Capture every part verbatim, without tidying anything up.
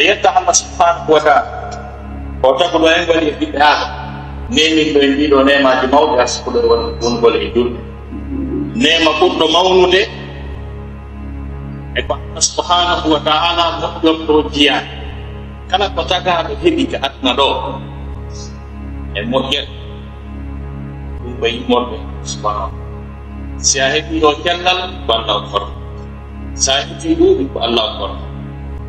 Yetta Allah subhanahu wa ta'ala, o taguɗo en woni e ɓiɓɓe Aadama, neeminɗo en ɗiɗo neemaaji mawɗi, arsukuɗo en won-, wongol e julde. Neema ɓurɗo mawnude e ko Allah subhanahu wa ta'ala moƴƴorto jiyaade. Kala ko tagaaɗo heɓi ka aduna ɗo e moƴƴere, ɗum ko yiɗmorde subhanahu. Si a heɓi ɗo cellal, ko Allah okkorma. Si a heɓi ɗuuɗi, ko Allah okkorma.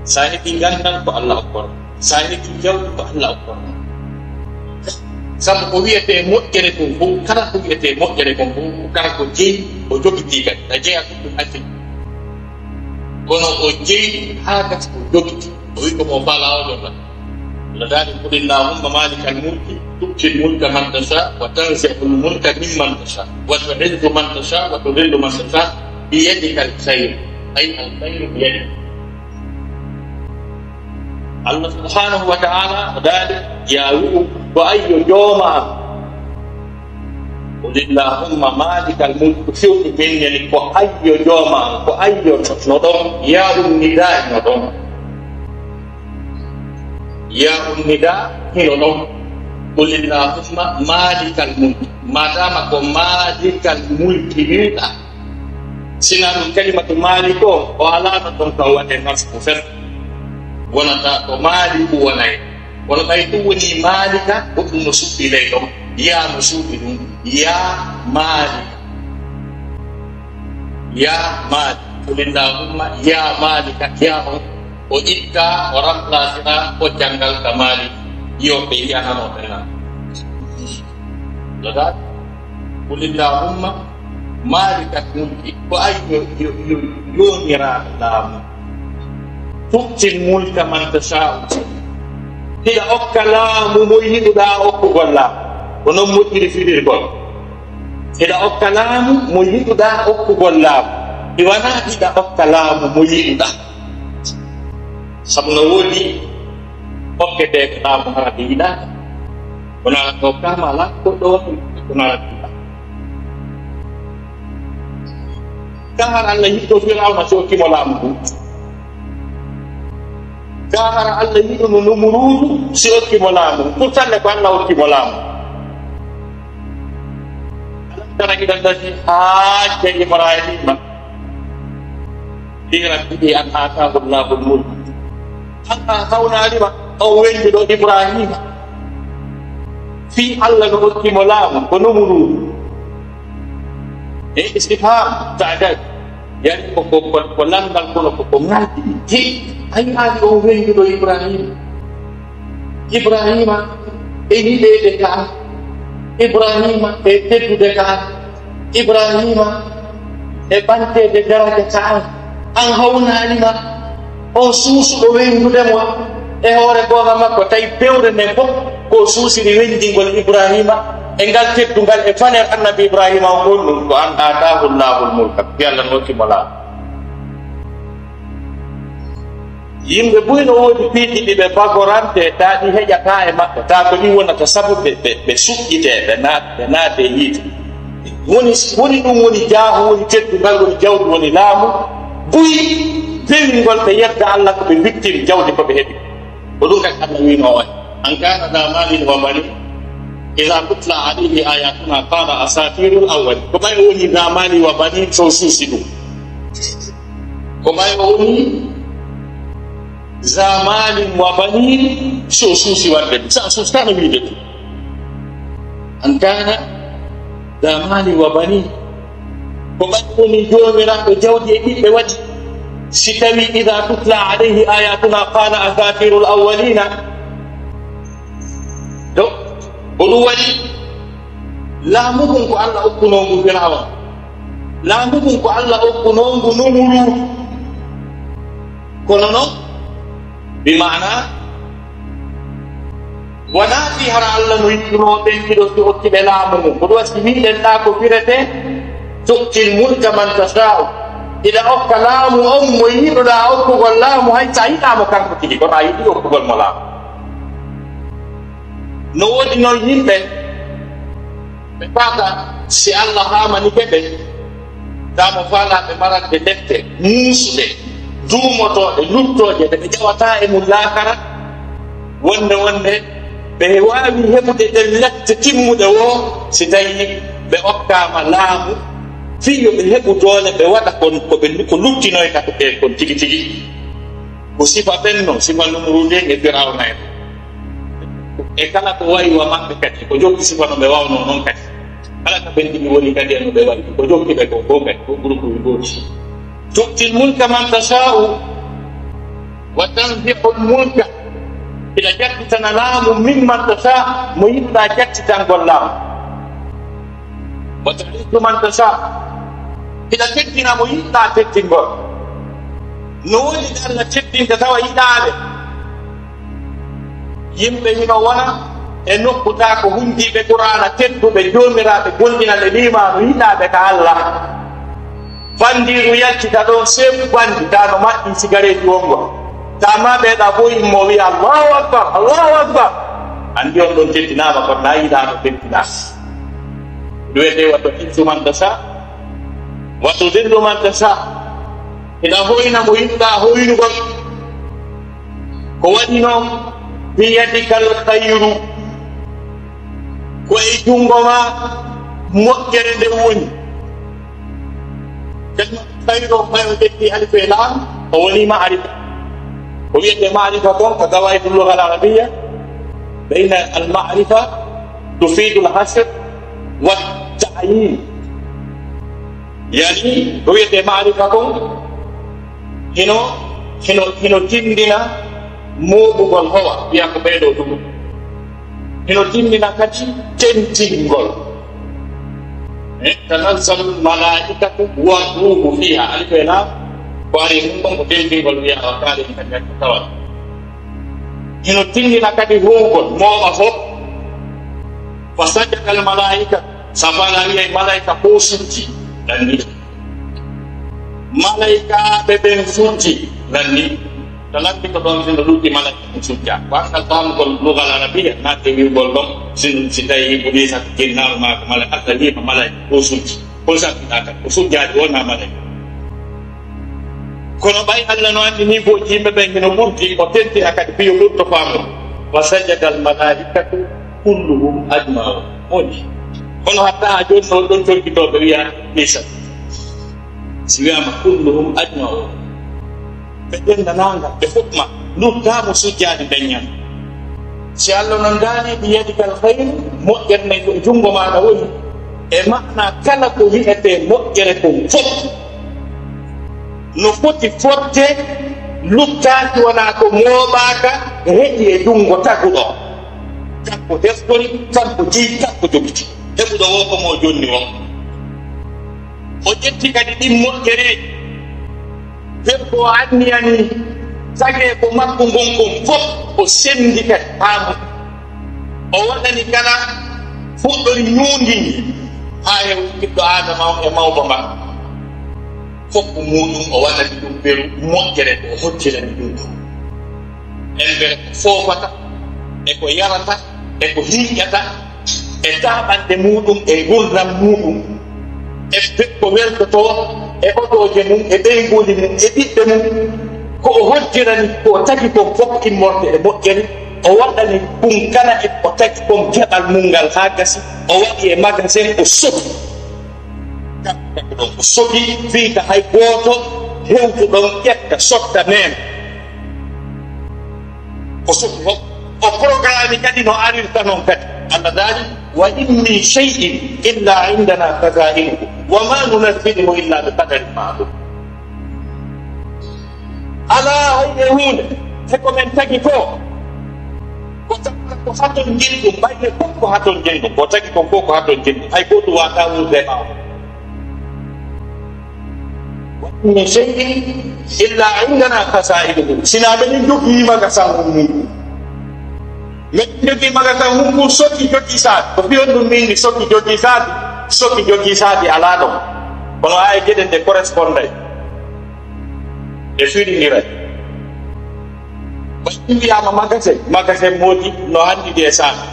Si a heɓi ganndal, ko Allah okkorma. Si a heɓi jawdi, ko Allah okkorma. Sabu ko wiyetee moƴƴere kon fof, kala ko wiyetee moƴƴere kon fof, ko kanko jeyi, o jogitii kadi. A jeyaa ɗum ɗum acciti. Kono o jeyi haa gasi o jogitii. O wi ko mo faalaa o jogata. Allah daali, "قل اللهم مالك الملك تؤتي الملك من تشاء وتنزع الملك ممن تشاء وتعز من تشاء وتذل من تشاء بيدك الخير." أي الخير بيدك. Allah subhanahu wa ta'ala o daali, "Yaa wi'u ko ayyo jooma am." "قل اللهم مالك الملك." Fewti men yani ko ayyo jooma am, ko ayyo no ɗon, yaa un nidaa no ɗon. Yaa un nidaa hino ɗon. "قل اللهم مالك الملك." Maadaama ko maalikal mulki wi'uɗaa, sinaa ɗum kalimatu maalik o, o alaano ɗon kan waɗee nasbu fen. Wonata ko maaliku wonay. Kono ɓay ɗum woni maalika, ko ɗum no suɓɓi ley ɗon. Yaa no suuɗi ɗum. Yaa maalika. Yaa Maalik. Qul illahumma yaa Maalika, yaa on, o itta, o remplacera, o janngal ka Maalik. Yo ɓe yi'anano ɓe nan. Lodaat. Qul illahumma maalikal mulki. Ko ay yo, yo, yo, yoomiraaɗo laamu. Tu'til mulka man tashaa'u. Hiɗa okka laamu mo yiɗuɗaa okkugol laamu. Ko non moƴƴiri firirgol. Hiɗa okka laamu mo yiɗuɗaa okkugol laamu. Mi wanaa hiɗa okka laamu mo yiɗuɗaa. Sabu no woodi okketeeɓe laamu hara ɓe yiɗaaka. Kono a ɗo kama alaa ko ɗo waɗi, kono alaa ko yiɗaa. Ka hara Allah yiɗɗo Firawna si okki mo laamu ngu. Ka hara Allah yiɗuno Numuruudu si okki mo laamu. Pour tanne ko Allah okki mo laamu. ألم تر إلى الذي حاج إبراهيم في ربه أن آتاه الله الملك. An a hawnaali ma on wennduɗo Ibraahiima fii Alla no okki mo laamu ko Numuruudu? E istifhaam ta'jib. Yani ko, ko, ko, ko lanndal kono ko, ko ŋalɗi. He, a yi'aali on wennduɗo Ibraahiima? Ibraahiima e yiɗeede ka an. Ibraahiima e teddude ka an. Ibraahiima e ɓanteede daraja ka an. An hawnaali ma on suusuɗo wenndude mo e hoore goonga makko, tawi bewre nden fof ko suusiri wenndingol Ibraahiima e ngal teddungal e faneer Annabi Ibraahiima on, ko honɗum? Ko an aataahu Llaahul mulka, Yalla no okki mo laamu. Yimɓe buy no woodi piiji ɗi ɓe bagorante, taa ɗi heƴataa e maɓɓe, taa ko ɗin wonata sabu ɓe, ɓe, ɓe suƴƴitee, ɓe naat-, ɓe naatee yiite. Woni, woni ɗum woni jaahu, woni teddungal, woni jawdi, woni laamu. Buy bewingol ɓe yedda Alla ko ɓe victime jawdi ko ɓe heɓi. Ko ɗum kadi Alla wiino on, "أن كان ذا مال وبنين إذا تتلى عليه آياتنا قال أساطير الأولين." Ko ɓay o woni ذا مال وبنين, so suusi ɗum. Ko ɓay o woni ذا مال وبنين, so suusi waɗde ɗum. Sa suusi tan wiide ɗum. أن كان ذا مال وبنين. Ko ɓay woni joomiraaɗo jawdi e ɓiɓɓe waɗi. Si tawi إذا تتلى عليه آياتنا قال أساطير الأولين. Do, ko ɗum waɗi laamu ngun ko Alla okkunoo ngu Firawna. Laamu ngun ko Alla okkunoo ngu Numuruudu. Kono non, bi maana, wonaa fii hara Alla no yiɗunoo ɓen ɗiɗo si okki ɓe laamu ngun. Ko ɗum waɗi si wiɗen ɗaa ko firetee, "تؤتي الملك من تشاء." Hiɗa okka laamu on mo yiɗuɗaa okkugol laamu, hay si a yiɗaa mo kanko tigi, kono a yiɗi okkugol mo laamu. No woodi non yimɓe ɓe faata si Alla haamanike ɓe, taa mo faalaa ɓe marande defte muusuɗe, duumotooɗe, luttooje, ɗe ɓe ƴawataa e mum laakara, wonde, wonde ɓe waawi heɓude ɗen lette timmuɗe woo, si tawii ɓe okkaama laamu, fii yo ɓe heɓu doole, ɓe waɗa kon ko ɓe, ko luttinoyta ko ɓe kon tigi tigi. Ko sifa ɓen non, sifa Numuruudu en e Firawna en. E kala ko wayi wa maɓɓe kadi, ko jokki sifa no ɓe wawnoo non kadi. Kala ka ɓen ɗiɗi woni kadi e no ɓe wayi, ko jokki ɓe ko, ko kadi, ko groupe ɓe gooti. تؤتي الملك من تشاء وتنزع الملك. Hiɗa jattitana laamu mimman tashaa, mo yiɗuɗaa jattitangol laamu. وتعز من تشاء. Hiɗa teddina mo yiɗuɗaa teddingol. No woodi ɓe Alla teddinta tawa yiɗaaɓe. Yimɓe hino wona e nokku taa ko hundiiɓe Qur'aana tedduɓe, joomiraaɓe gomɗinal e liimaanu yiɗaaɓe ka Alla. Bandiiru yaltita ɗon, seeku bandi taa no maɓɓi sigareeti wongo. Taa maa ɓeeɗa fof immo wiya, "Allahu Akbar, Allahu Akbar." Anndi on ɗon teddinaama, kono na yiɗaano teddinaa. Ɗum wiyetee وتعز من تشاء وتذل من تشاء. Hiɗa hoyna mo yiɗuɗaa hoynugol. Ko waɗi noon, بيدك الخير. Ko e junngo maa moƴƴere nden woni. Kalima khayru o, ɓay o ƴetti alif e laam, o woni ma'rifa. Ko wiyetee ma'rifa kon, ka qawaa'idul lugha al arabiyya, بين المعرفة تفيد الحصر والتعيين. Yani, ko wiyetee ma'rifa kon, hino, hino, hino tinndina mooɓugol howa, wiya ko ɓee ɗoo ɗum. Hino tinndina kadi tentingol. Eh, تنزل الملائكة والروح فيها. Alif e laam, ko ari e mum kon ko tentingol, wiya o kaali en kadi ko tawata. Hino tinndina kadi hohugol, mooɓa fof. فسجد الملائكة. Sabu Alla wi'ay malaa'ika fof sujji, lanni. Malaa'ikaaɓe ɓen sujji, lanni. To lanni ko ɗon hino lutti malaa'ika ɓen sujja. Ko annal faamugol lugal arabiya, naati e wi'ugol ɗon, si, si tawi Ibliisa ko jinnaaru maa ko malaa'ika, Alla wi'ima malaa'ika fof sujji. Ko sabu ɗa kan, ko sujjaade wonaa malaa'ika. Kono ɓay Alla no anndi nii fof yimɓe ɓen hino ɓurti, o tentina kadi fii yo ɓurto faamude. وسجد الملائكة كلهم أجمعون. Moƴƴi. Kono hatta haa jooni no ɗon torkitooɓe wiya Iisa. Si wiyaama كلهم أجمعون. Ɓe denndaangal, ɓe fof ma, luttaama sujjaade nden ñande. Si Alla non daali بيدك الخير, moƴƴere nden ko e junngo maaɗa woni. E maana kala ko wi'etee moƴƴere kon fof. No foti fodde, luttaaki wonaa ko mooɓaaka, heƴi e junngo taguɗo. Kanko heftori, kanko jeyi, kanko jogiti. Heɓuɗo woo ko mo jonni woo. O ƴetti kadi ɗin moƴƴereeji. Debbo o anniyanii tagee ko makko ngon kon fof, o senndi kadi faamu. O waɗani kala fuɗɗori ñuundi haa heewi ɓiɗɗo Aadama on e mawba makko. Fof ko muuɗum, o waɗani ɗum beru moƴƴere, ko o hoccirani ɗum ɗum. Embere ko foofata, e ko yarata, e ko hiiƴata, e taaɓanɗe muuɗum, e ngurndan muuɗum, e be-, ko weltotoo, e otooje mum, e ɓeynguuli mum, e ɓiɓɓe mum. Ko o hoccirani, ko o tagi kon fof immorde e moƴƴere, o waɗani ɗum kala e ko tagi kon geɓal mum ngal haa gasi, o waɗi e magasin, o soki. Kanko ɗon o soki, fii ka hay gooto hewtuɗon ƴetta, sotta, meema. O soki fof. O programme kadi no arirta non kadi. Alla daali, "وإن من شيء إلا عندنا خزائنه وما ننزله إلا بقدر معلوم." Alaa hay e huunde, he ko men tagi ko, ko tagi ko hatonjinɗum, ɓay men fof ko hatonjinɗum, ko tagi kon fof ko hatonjinɗum, hay gooto waawataa wuurde e ɓaawo. وإن من شيء إلا عندنا خزائنه. Sinaa meɗen jogii magasin mum. Meɗen jogii magasin mum pour soki jogii saabi. Ko fii honɗum min ni soki jogii saabi? Soki jogii saabi alaa ɗon. Kono haa e geɗe ɗe correspondait. Ɗe fiɗindiray. Ɓay ɗum wiyaama magasin, magasin moodi no anndi ɗi e saabi.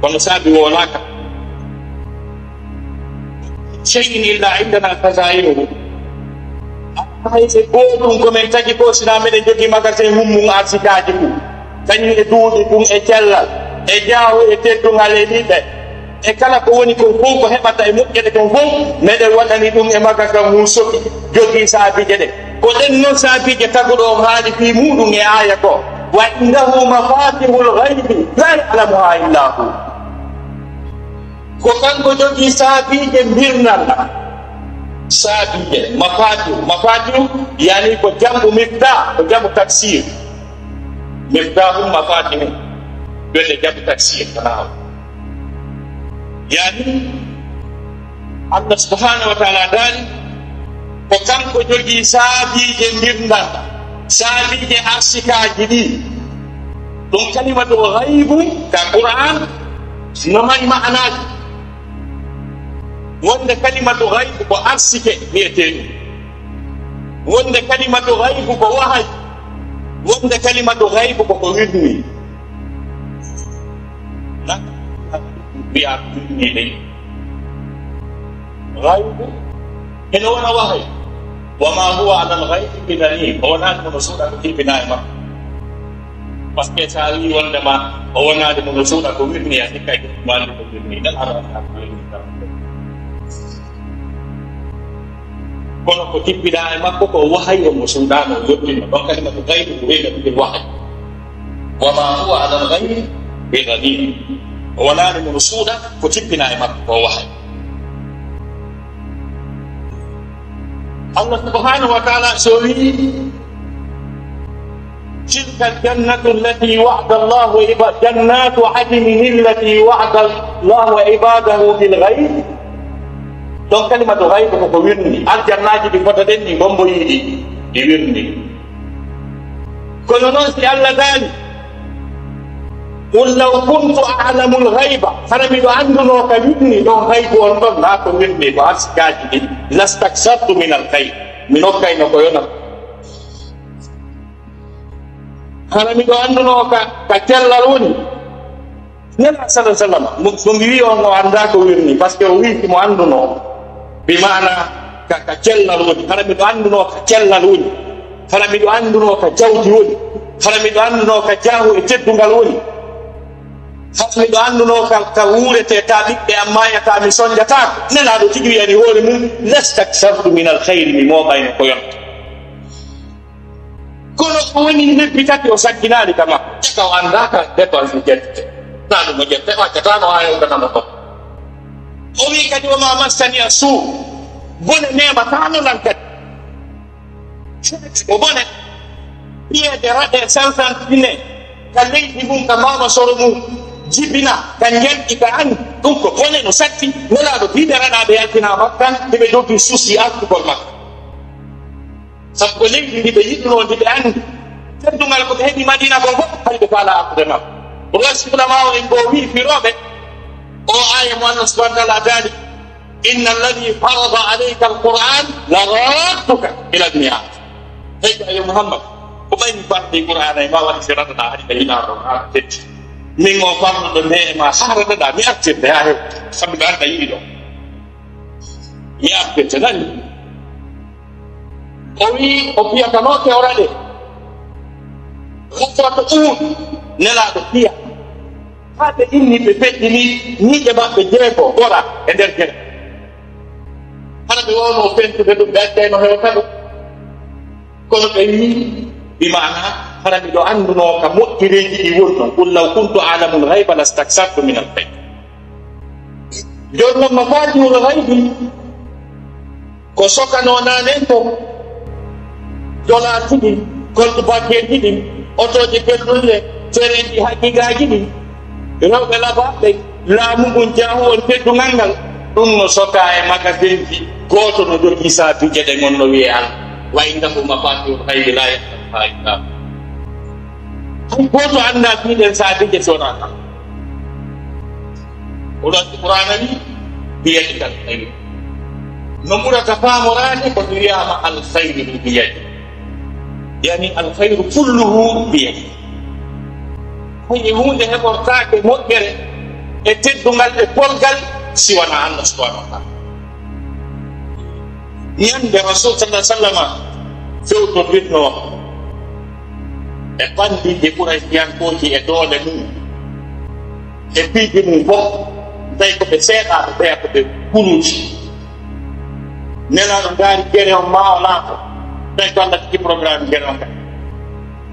Kono saabi wolaaka. شيء إلا عندنا خزائنه. Hay e gootum ko men tagi ko, sina meɗen jogii magasin mum mum arsikaaji ɗum, kañum e duuɗi ɗum e cellal e jaahu e teddungal e ɓiɓɓe e kala ko woni kon fof, ko heɓata e moƴƴere kon fof, meɗen waɗani ɗum e magasin mum soɓi jogii saabiije ɗe. Ko ɗen non saabiije taguɗo on haali fii muɗum e aaya ko, "Wa indahu mafatihul ghaybi la ya'lamuha illa hu." Ko kanko jogii saabiije mbirnal. Saabiije, mafaatihu. Mafaatihu, yani ko jam'u miftah, ko jam'u taksir. Miftahu, mafaatihu. Ɗum ne jam'u taksir, ko naaw. Yani, Allah subhanahu wa ta'ala daali, ko kanko jogii saabiije mbirnal, saabiije arsikaaji ɗi. Ɗum kalimatu ghaybu ka Qur'an no mari ma'anaaji. Wonde kalimatu ghaybu ko arsike wi'etee ɗum. Wonde kalimatu ghaybu ko wahay. Wonde kalimatu ghaybu ko ko wirni. Na wi'a ko wirni de. Ghaybu ene wona wahay. Wa ma huwa ala al-ghaybi bi danin. O wonaani mo no suuɗa ko jippinaa e makko. Parce que so a wii wondema o wonaade mo no suuɗa ko wirni, a sikka e ko maali ko wirni, ɗan ara ko wirni tan. Kono ko tippinaa e makko ko wahay, o mo suuɗaano, o yottinno. Ɗon kadi ko gaybu ko wiyata ɗum wahay. Wa ma huwa ala al-ghaybi bi danin. O wonaade mo no suuɗa ko tippinaa e makko ko wahay. Allah subhanahu wa ta'ala so wii, تلك الجنة التي وعد الله عباد-، جنات عدن التي وعد الله عباده بالغيب. Ɗon kalimatu ghayb ko ko wirni. Aljannaaji ɗi fota ɗen ɗi gombo yiɗi, ɗi wirni. Kono noon si Allah daali, "Qul law kuntu a'lamul ghayba," hara miɗo anndunoo ka wirni ɗon ghaybu on ɗon, naa ko wirni ko arsikaaji ɗin, lastaksartu minal khayr, mi nokkayno ko yona. Hara miɗo anndunoo ka, ka cellal woni. Nela sallallahu alaihi wasallam, mo, mo mi wi'i on o anndaa ko wirni, parce que o wi'i mo anndunoo. Bi maana ka, ka cellal woni. Hara miɗo anndunoo ka cellal woni. Hara miɗo anndunoo ka jawdi woni. Hara miɗo anndunoo ka jaahu e teddungal woni. Hara miɗo anndunoo ka, ka wuuretee ta ɓiɓɓe am maayata mi sonjataako. Nelaaɗo tigi wi'ani hoore mum, "Lastaksartu minal khayri," mi mooɓayno ko yonta. Kono o woni lebbi tati o sagginaali ka makko. Caka o anndaa ka dépense mi ƴette. Naa ɗum o ƴette, o accata no haa hewtanamo ɗon. O wi'i kadi, "Wa ma massani as-su." Bone memataano lan kadi. Ko bone. Piyeede raɗe sansantinee ka leydi mum, ka maama soro mum. Jibina, ka njelɗi, ka an. Ɗum ko bone no satti. Nelaaɗo biiɓe raɗaaɓe yaltinaa makkan, hiɓe jogii souci artugol makko. Sabu ko leydi ndi ɓe yiɗunoo, ndi ɓe anndi. Teddungal ko ɓe heɓi Madina kon fof, hay ɓe faalaa artude makko. Rosi ulama o en goo wi'i firooɓe o aaya mo Allah subhanahu wa ta'ala daali, "Inna alladhi farada alayka al-Qur'an la radduka ila al-mi'ad." Hey, ko yo Muhammad, ko ɓay mi fardi Qur'aana e ma waɗi si raɗaɗaa, haɗi ka yinaa ɗon, haa tetti. Min o farduɗo nde e ma, haa raɗaɗaa, mi artirde haa hew. Sabu mi annda yiɗi ɗon. Mi artirde, nani? O wi'i, o fiyatano kewraɗe. Ghazwatu Uhud, Nelaaɗo fiya. Haa ɓe inni, ɓe feƴƴini ñiiƴe maɓɓe jeego, gora e nder gere. Hara ɓe wawno fentude ɗum, ɓe accayno hewta ɗum. Kono ɓe wi'i, bi maana, hara miɗo anndunoo ka moƴƴereeji ɗi wonno. "Qul law kuntu a'lamul ghayba lastaksartu minal khayr." Jooni non, mafatihul ghaybi ko sokanoo naanen ko, dolaaji ɗin, compte bancaire ji ɗin, otooje pelluɗe, terenji haqiqaaji ɗin, rewɓe labaaɓe, laamu ngun, jaahu on, teddungal ngal, ɗum no sokaa e magasinji. Gooto no jogii saabiije ɗen, on no wi'ee Alla. "Wa indahu mafatihul ghaybi la ya'lamuha illa hu." Hay gooto anndaa fii ɗen saabiije si wonaa kanko. Ko ɗon Qur'aana wi'i, "Biyadikal khayr." No ɓurata faamoraade ko mi wi'aama, "Al khayru biyadi." Yani, "Al khayru kulluhu biyadi." Hay huunde heɓortaake moƴƴere e teddungal e polgal si wanaa Allah subhanahu wa ta'ala. Ñande Rasul sallallahu alaihi wasallam fewtondirnoo e bandiiji Quraysiyankooji e doole mum e piiji mum fof, tawi ko ɓe seeɗaaɓe, ɓeya ko ɓe kuluuji. Nelaaɗo ngaari gere on maa o laato, tawi ko Allah tigi programme gere on kadi.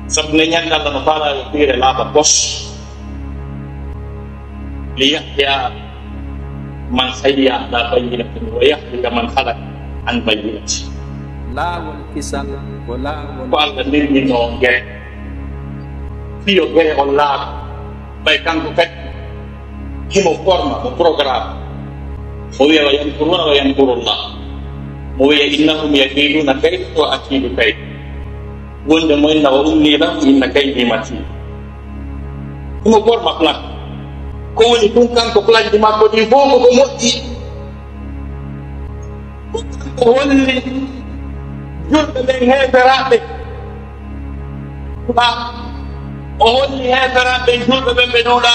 Sabu nde ñande Allah no faalaa yo piire laaɓa pos. Liyahya man hayya ala bayyinatin wa yahliya man halak an bayyinatin. Laawol kisal ko laawol. Ko Allah nirwinoo gere. Fiyo gere on laaɓa. Ɓay kanko kadi himo forma mo programme. O wiya wa yamkuruna wa yamkurullah. Mo wiya innahum yakiduna kayda wa akidu kayda. Wonde mo inna wa umli lahum inna kaydi matin. Himo forma plan. Ko woni ɗum kanko plan ji makko ɗi fof ko ko moƴƴi. Ko kanko holli julɓe ɓen heeferaaɓe. Ba o holli heeferaaɓe julɓe ɓen ɓe ɗowɗa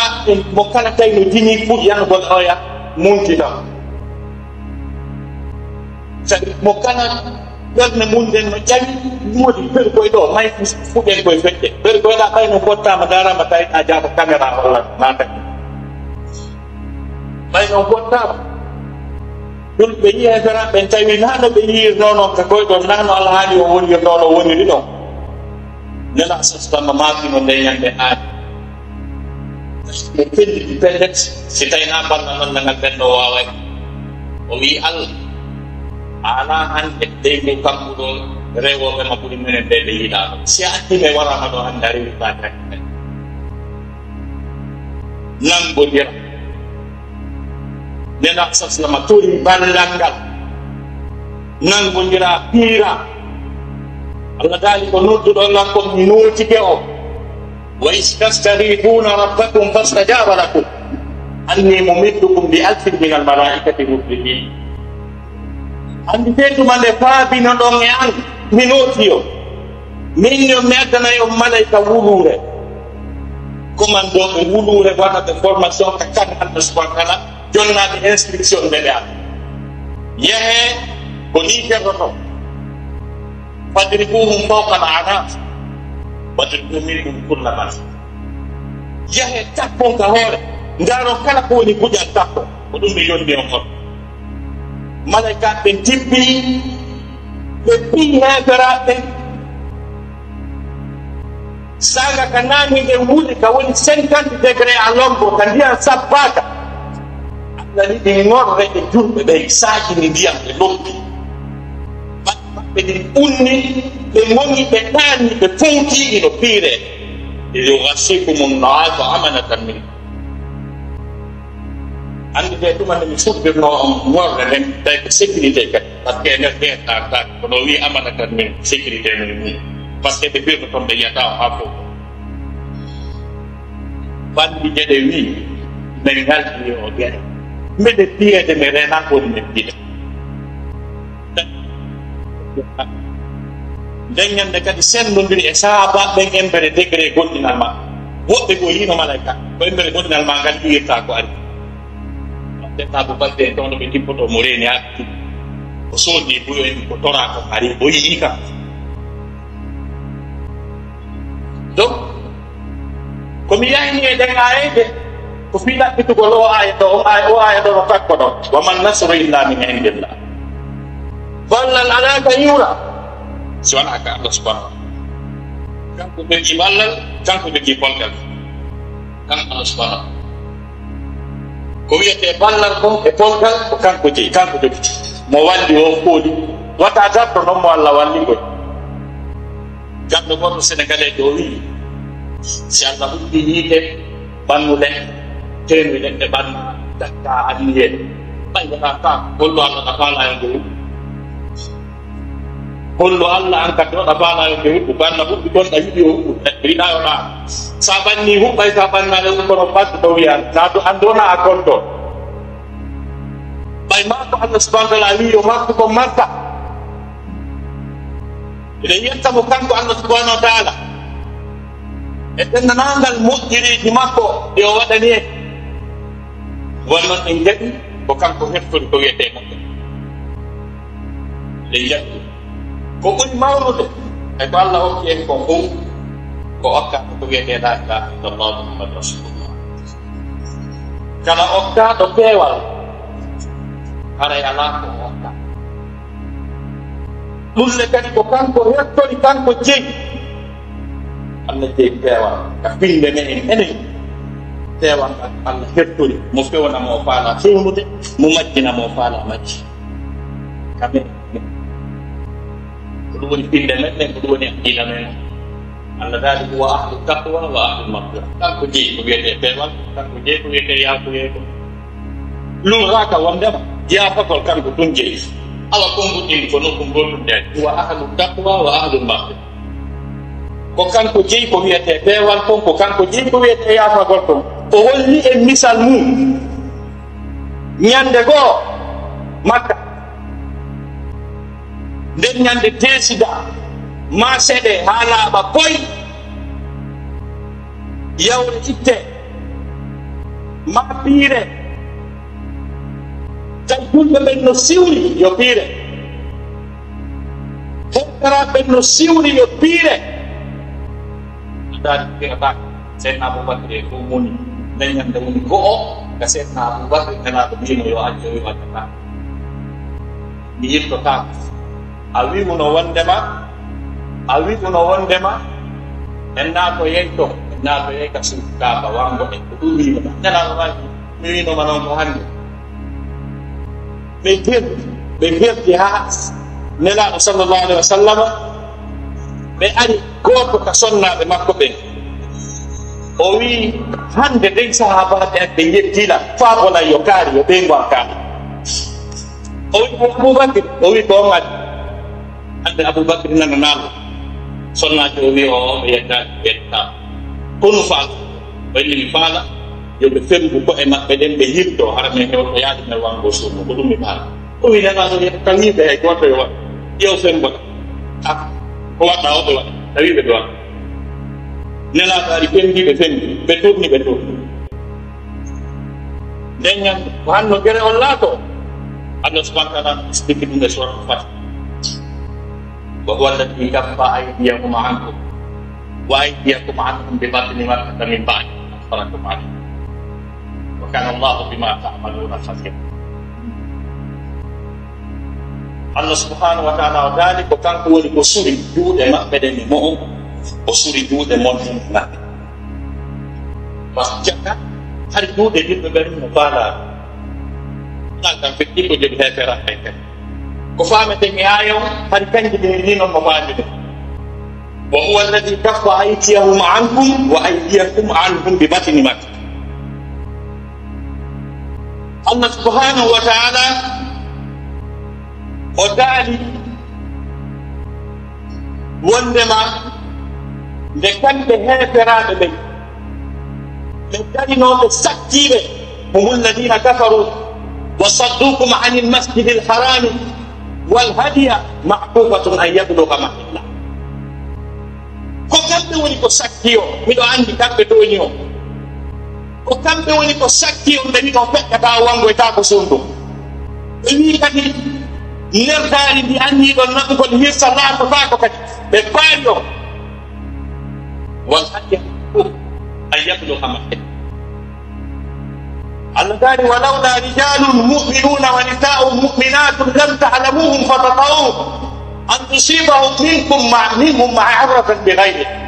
mo kala tawi no jini fuɗi yanugol oya munti tan. Sabi mo kala ɓernde mum nden no ƴawi, woodi bergoy ɗo, may fuɗen koye feƴƴe. Bergoy ɗa ɓay no fottaama, ndaaraama, tawi a jaaka caméra holla naata. Ɓay no fottaama. Ɗum ɓe yi'i heeferaaɓe ɓen, tawi naa no ɓe yi'irnoo non ka koye ɗon, naa no alhaali o wonirnoo no woniri ɗon. Nela sasdama maaki no nde ñande aani. Mo felliti pellet, si tawi naa balla non ngal ɓen ɗo waaway. O wi'i Allah, a alaa hannde dey ngu kammuɗo rewooɓe ma ɓuri menen ɓe ɓe yiɗaa ɗo. Si a addi mi waraama ɗo hannde a rewi baakaaji men. Nanngondira. Nela sasdama tori ballal ngal. Nanngondira piira. Allah daali ko nodduɗo lakkon mi nootike o. Wa is tastaghithuna rabbakum fastajaba lakum anni mumiddukum bi alfin min al malaikati murdifin. Anndi tee tuma nde faabinoɗon e an mi nootiyo. Min yo mi addanay on malayka wuluure. Commandooɓe wuluure waɗaɓe formation ka kan Allah subhanahu wa taala. Jonnaaɓe instruction ɓe ɓe an. Yehee ko nii kerroton. Fadribuhum fawqa al-a'naq. Wadribu minhum kulla banan. Yahee tappon ka hoore. Ndaaron kala ko woni guƴal tappon. Ko ɗum ɓe jonni on on. Malaykaaɓe ɓen tippi. Ɓe piyi heeferaaɓe ɓen. Saanga ka naange ngen wuli ka woni cinquante degré à l'ombre ka ndiyan sabbaaka. Allah yiɗi ŋorre e julɓe ɓen saakini ndiyan ɓe loppi. Baɗɗe maɓɓe ɗin unni, ɓe ŋoŋi, ɓe ɗaani, ɓe fowtii ino piire. Yughashikumun nu'asa amanatan min. Anndi de tuma nde mi fuɗɗirnoo on ŋorre nden, tawi ko sécurité kadi. Par ce que e nder terre ɗaartaake, kono o wii amana tan min sécurité min mum. Par ce que ɓe firno toon ɓe yiyata o haa fof. Banndi geɗe wii, min ngaldi o geɗe. Mbeɗe piyeede mi reenaaka woni min gida. Nden ñande kadi senndondiri e sahaabaaɓe ɓen embere degré goɗɗinal maɓɓe. Woɓɓe goo yiino malaika, ko embere goɗɗinal maa ngal iwirta ko ari. Ɓe Abu Bakri en tawno ɓe tippoto mo reeni haa ɓe tuubi. O soodi buyo en ko toraa ko ari, o yi'i kam. Donc, ko mi yahini e ɗen aayayɓe, ko fii ɗaɓɓitugol o aaya ɗo, o aaya, o aaya ɗo no takko ɗon. Wa man nasru illa min indillah. Ballal alaa ka yuura, si wanaa ka Allah subhanahu wa taala. Kanko jogii ballal, kanko jogii polgal. Kanko Allah subhanahu wa taala. Ko wiyetee ballal kon e polgal ko kanko jeyi, kanko jogiti. Mo walli o fooli. Wata darto non mo Allah walli koy. Ganndo gooto Senegalee o wii, si Allah huɓɓi yiite, ɓannu leɗɗe, teenu leɗɗe ɓannu, dakka anniyee. Ɓay wonaa ka, hollu Allah na faalaa e nde huɓɓi. Hollu Allah an kadi oɗa faalaa e nde huɓɓi, ɓanna huɓɓi ɗon a yiɗi o huɓɓu, neɗɗo yiɗaa yo ɗaa. Sa ɓanni huɓɓay, sa ɓannaali huɓɓi kono ɓandu ɗo wiyaa, na to anndu wonaa a konto. Ɓay maa ko Allah subhanahu wa taala wii yo martu kon marta. Eɗen yetta mo kanko Allah subhanahu wa taala e denndaangal moƴƴereeji makko ɗi o waɗani en. Won noon en njaɓi ko kanko heftori ko wiyetee moƴƴere. Eɗen njaɓi. Ko ɓuri mawnude e ko Allah okki en kon fof, ko okkaaɗo ko wiyetee laa ilaaha illallah Muhammad Rasulullah. Kala okkaaɗo peewal, haray alaa ko o okkaa. Ɗum le kadi ko kanko hertori, kanko jeyi. Allah jeyi peewal ka pinnde meɗen enen. Peewal ngal Allah hertori, mo fewna mo o faalaa fewnude, mo majjina mo o faalaa majji. Ka meɗen. Ko ɗum woni pinnde meɗen, ko ɗum woni aqiida men. Allah daali, "Huwa ahlu taqwa wa ahlu maghfira." Kanko jeyi ko wiyetee peewal, kanko jeyi ko wiyetee yaafuyeego. Luraaka wondema yaafagol kanko tun jeyi. Awa, konnguɗi ɗin ko nokku gootum de. "Huwa ahlu taqwa wa ahlu maghfira." Ko kanko jeyi ko wiyetee peewal kon, ko kanko jeyi ko wiyetee yaafagol kon. O holli en misal mum. Ñande goo, Makka. Nden ñande teesida, maa seɗe haa laaɓa poy, yawre itte, maa piire. Tawi julɓe ɓen no siwri yo piire. Heeferaaɓe ɓen no siwri yo piire. Daali piirataake. Seydina Abubakar e fof moni. Nden ñande woni go'o ka Seydina Abubakar, Nelaaɗo wiino yo accu, o wi o accataa. Mi yiltotaako. A wi'uno wondema, a wi'uno wondema, en naatoyay to, en naatoyay ka suudu Kaaba, wanngo en, ko ɗum wi'uno. Nelaaɗo waawi, mi wi'no ma noon ko hannde. Ɓe perdi, ɓe perdi haa Nelaaɗo sallallahu alaihi wa sallam, ɓe ari gooto ka sonnaaɓe makko ɓen. O wi'i, "Hannde nden sahaabaaɓe an ɓe yettii lan, faa bona yo kaari, yo ɓeyngu an kaari." O wi'i, "Ko Abubakar?" O wi'i, "Ko on ari." Hannde Abubakar nananaama. Sonnaajo o wi'i, "O, o ɓe yeddaaki, ɓe yeddataa." Kono faala, o inni mi faala, yo ɓe fenngu ko'e maɓɓe ɗen, ɓe yilto, hara men hewto yaade men wanngo suudu, ko ɗum mi faala. O wi'i, "Nelaaɗo, tawi ɓe hay gooto yo waɗ, yo fenngo." Ah, ko waɗɗaa o ɓe waɗa, tawi ɓe ɗo waɗa. Nelaaɗo ari fenngi ɓe fenngi, ɓe turni ɓe turni. Nden ñande, ko hanno gere on laato. Allah subhanahu wa ta'ala explique ɗum e suuratul Fath. وهو الذي كف أيديهم عنكم وأيديكم عنهم ببطن مكة من بعد أن أظفركم عليهم وكان الله بما تعملون خبيرا. Allah subhanahu wa ta'ala o daali ko kanko woni ko suri juuɗe maɓɓe ɗen e mo'on, o suri juuɗe mon e maɓɓe. Parce que hari juuɗe yimɓe ɓen no faalaa. Ɗan kam feƴƴi ko jogi heeferaaɓe ɓen. Ko faameten e aaya on, hari kanji ɗin ni non mo faamiden. وهو الذي كف أيديهم عنكم وأيديكم عنهم ببطن مكة. Allah subhanahu wa ta'ala o daali wondema nde kamɓe heeferaaɓe ɓen ɓe darinooɓe sakkiiɓe, هم الذين كفروا وصدوكم عن المسجد الحرام والهدي معكوفا أن يبلغ محله. Ko kamɓe woni ko sakki o, miɗo anndi kamɓe tooñi o. Ko kamɓe woni ko sakki o, ɓe wi'i o feƴƴataa o wanngoytaako suudu. Ɓe wi'i kadi, nerdaari ndi anniiɗon naɓugol hirsa laatotaako kadi. Ɓe paari o. والهدي معكوفا أن يبلغ محله. Allah daali, ولولا رجال مؤمنون ونساء مؤمنات لم تعلموهم فتطؤوهم أن تصيبهم منكم مع-، منهم معرة بغيرهم.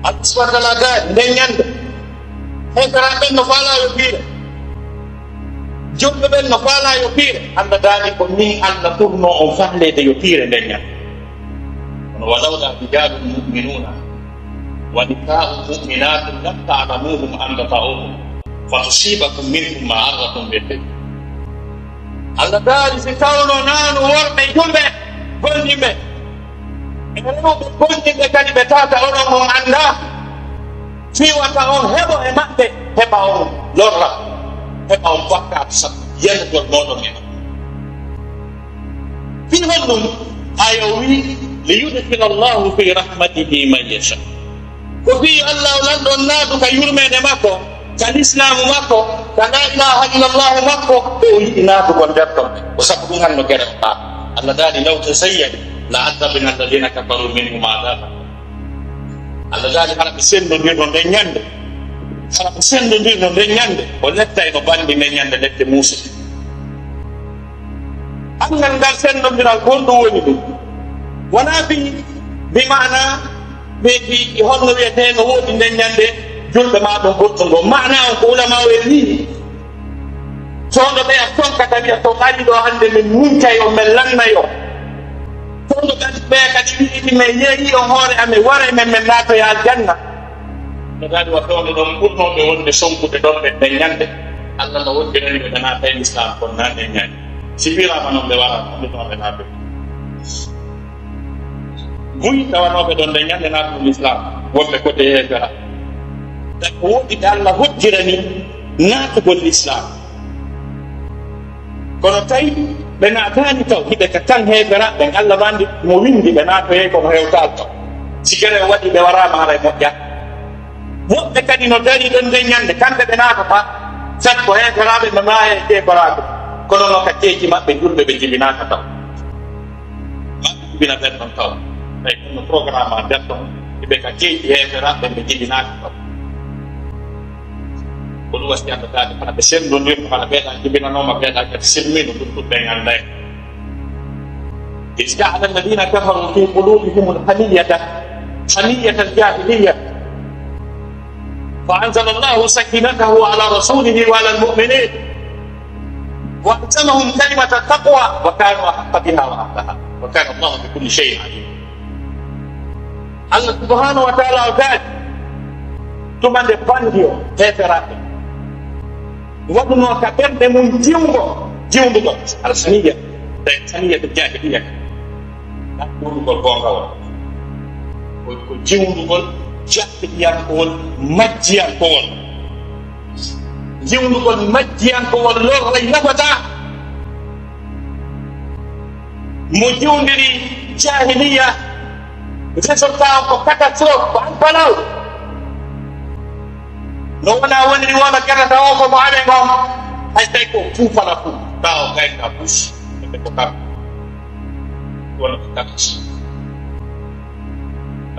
Allah subhanahu wa ta'ala daali, nden ñande, heeferaaɓe ɓen no faalaa yo piire. Julɓe ɓen no faalaa yo piire. Allah daali ko min Allah ɓurnoo on faaleede yo piire nden ñande. Kono ولولا رجال مؤمنون ونساء مؤمنات لم تعلموهم أن تطؤوهم فتصيبكم منهم معرة بغيرهم. Allah daali si tawno naanu worɓe julɓe goonɗinɓe, e rewɓe goonɗinɓe kadi ɓe tawata onon on anndaa, fii wata on heɓo e maɓɓe, heɓa on lorra, heɓa on bakkaatu sabu yanugol mooɗon e maɓɓe. Fii honɗum? Aaya o wi'i, ليدخل الله في رحمته من يشاء. Ko fii Allah o lanɗo on naatu ka yurmeende makko, ka lislaamu makko, ka laa ilaaha illallahu makko, ko o yiɗi naatugol nder ton. Ko sabu ɗum hanno gere o ɓaa. Allah daali, "Law tazayyalu la adhabna alladhina kafaru minhum adhaban." Allah daali, hara ɓe senndondirno nden ñannde, hara ɓe senndondirno nden ñannde, o lettayno banndi nden ñannde lette muusuɗe. Anngal ngal senndondiral, ko honɗum woni ɗum? Wonaa bi, bi maana, bi, bi holno wiyetee no woodi nden ñannde julɓe maa ɗum goɗɗum ngo. Maana on ko ulamaaɓe en nii. Soodo ɓeya tonkata wiya, "To ari ɗo hannde min muncay on, min lannay on." Soodo kadi ɓeya kadi wi'i, "Min yeeyi on hoore amen, waray men, min naatoya aljanna." No kadi wa soodo ɗon ɓurnooɓe wonde sonkude ɗon ɓe nden ñannde. Allah no wondirani ɓe ɓe naata e Lislaam kon naa nden ñannde. Si wiraama non ɓe wara, ɗum ɗon ɓe naatoy. Buy tawanooɓe ɗon nden ñannde naatugol Lislaam, wonɓe kote heefera. Tawi ko woɗɗi ɓe Allah hojjirani naatugol Lislaam. Kono tawi ɓe naataani taw, hiɓe ka kan heeferaaɓe ɓen, Allah no anndi mo winndi ɓe naatoyay, kono hewtaali taw. Si gere waɗi ɓe waraama, haray moƴƴa. Woɓɓe kadi no darii ɗon nden ñannde, kamɓe ɓe naatata, sabi ko heeferaaɓe ɓe maaya e keeferaaɓe. Kono no ka ceeji maɓɓe julɓe ɓe jibinaaka taw. Maɓɓe jibina ɓen ɗon taw. Tawi ɗum no programme a nder ɗon, ɓe ka ceeji heeferaaɓe ɓe jibinaaka taw. Ko ɗum wasi Allah daali, hara ɓe senndondirno, hara ɓeeɗa jibinanooma, ɓeeɗa kadi silmino, ɗum ɗum ɓen annday. إذ جعل الذين كفروا في قلوبهم الحمية حمية الجاهلية فأنزل الله سكينته على رسوله وعلى المؤمنين وألزمهم كلمة التقوى وكانوا أحق بها وأهلها وكان الله بكل شيء عليما. Allah subhanahu wa taala o daali, tuma nde banndi o heeferaaɓe waɗunoo ka ɓerɗe mum jiwngo, jiwndugol alhamiya, tawi hamiya to jaahiliya, ɗum jiwndugol goongawol, ko, ko jiwndugol jaahiliyankowol, majjiyankowol, jiwndugol majjiyankowol lorray nafataa. Mo jiwndiri jaahiliya, résultat o ko catastrophe, ko an falaw. No wona woniri wona kerata o ko mo amen on. Hay tawi ko fuu fala fuu. Ka o gayna bus. Ɓe ko kam. Wona ko kati.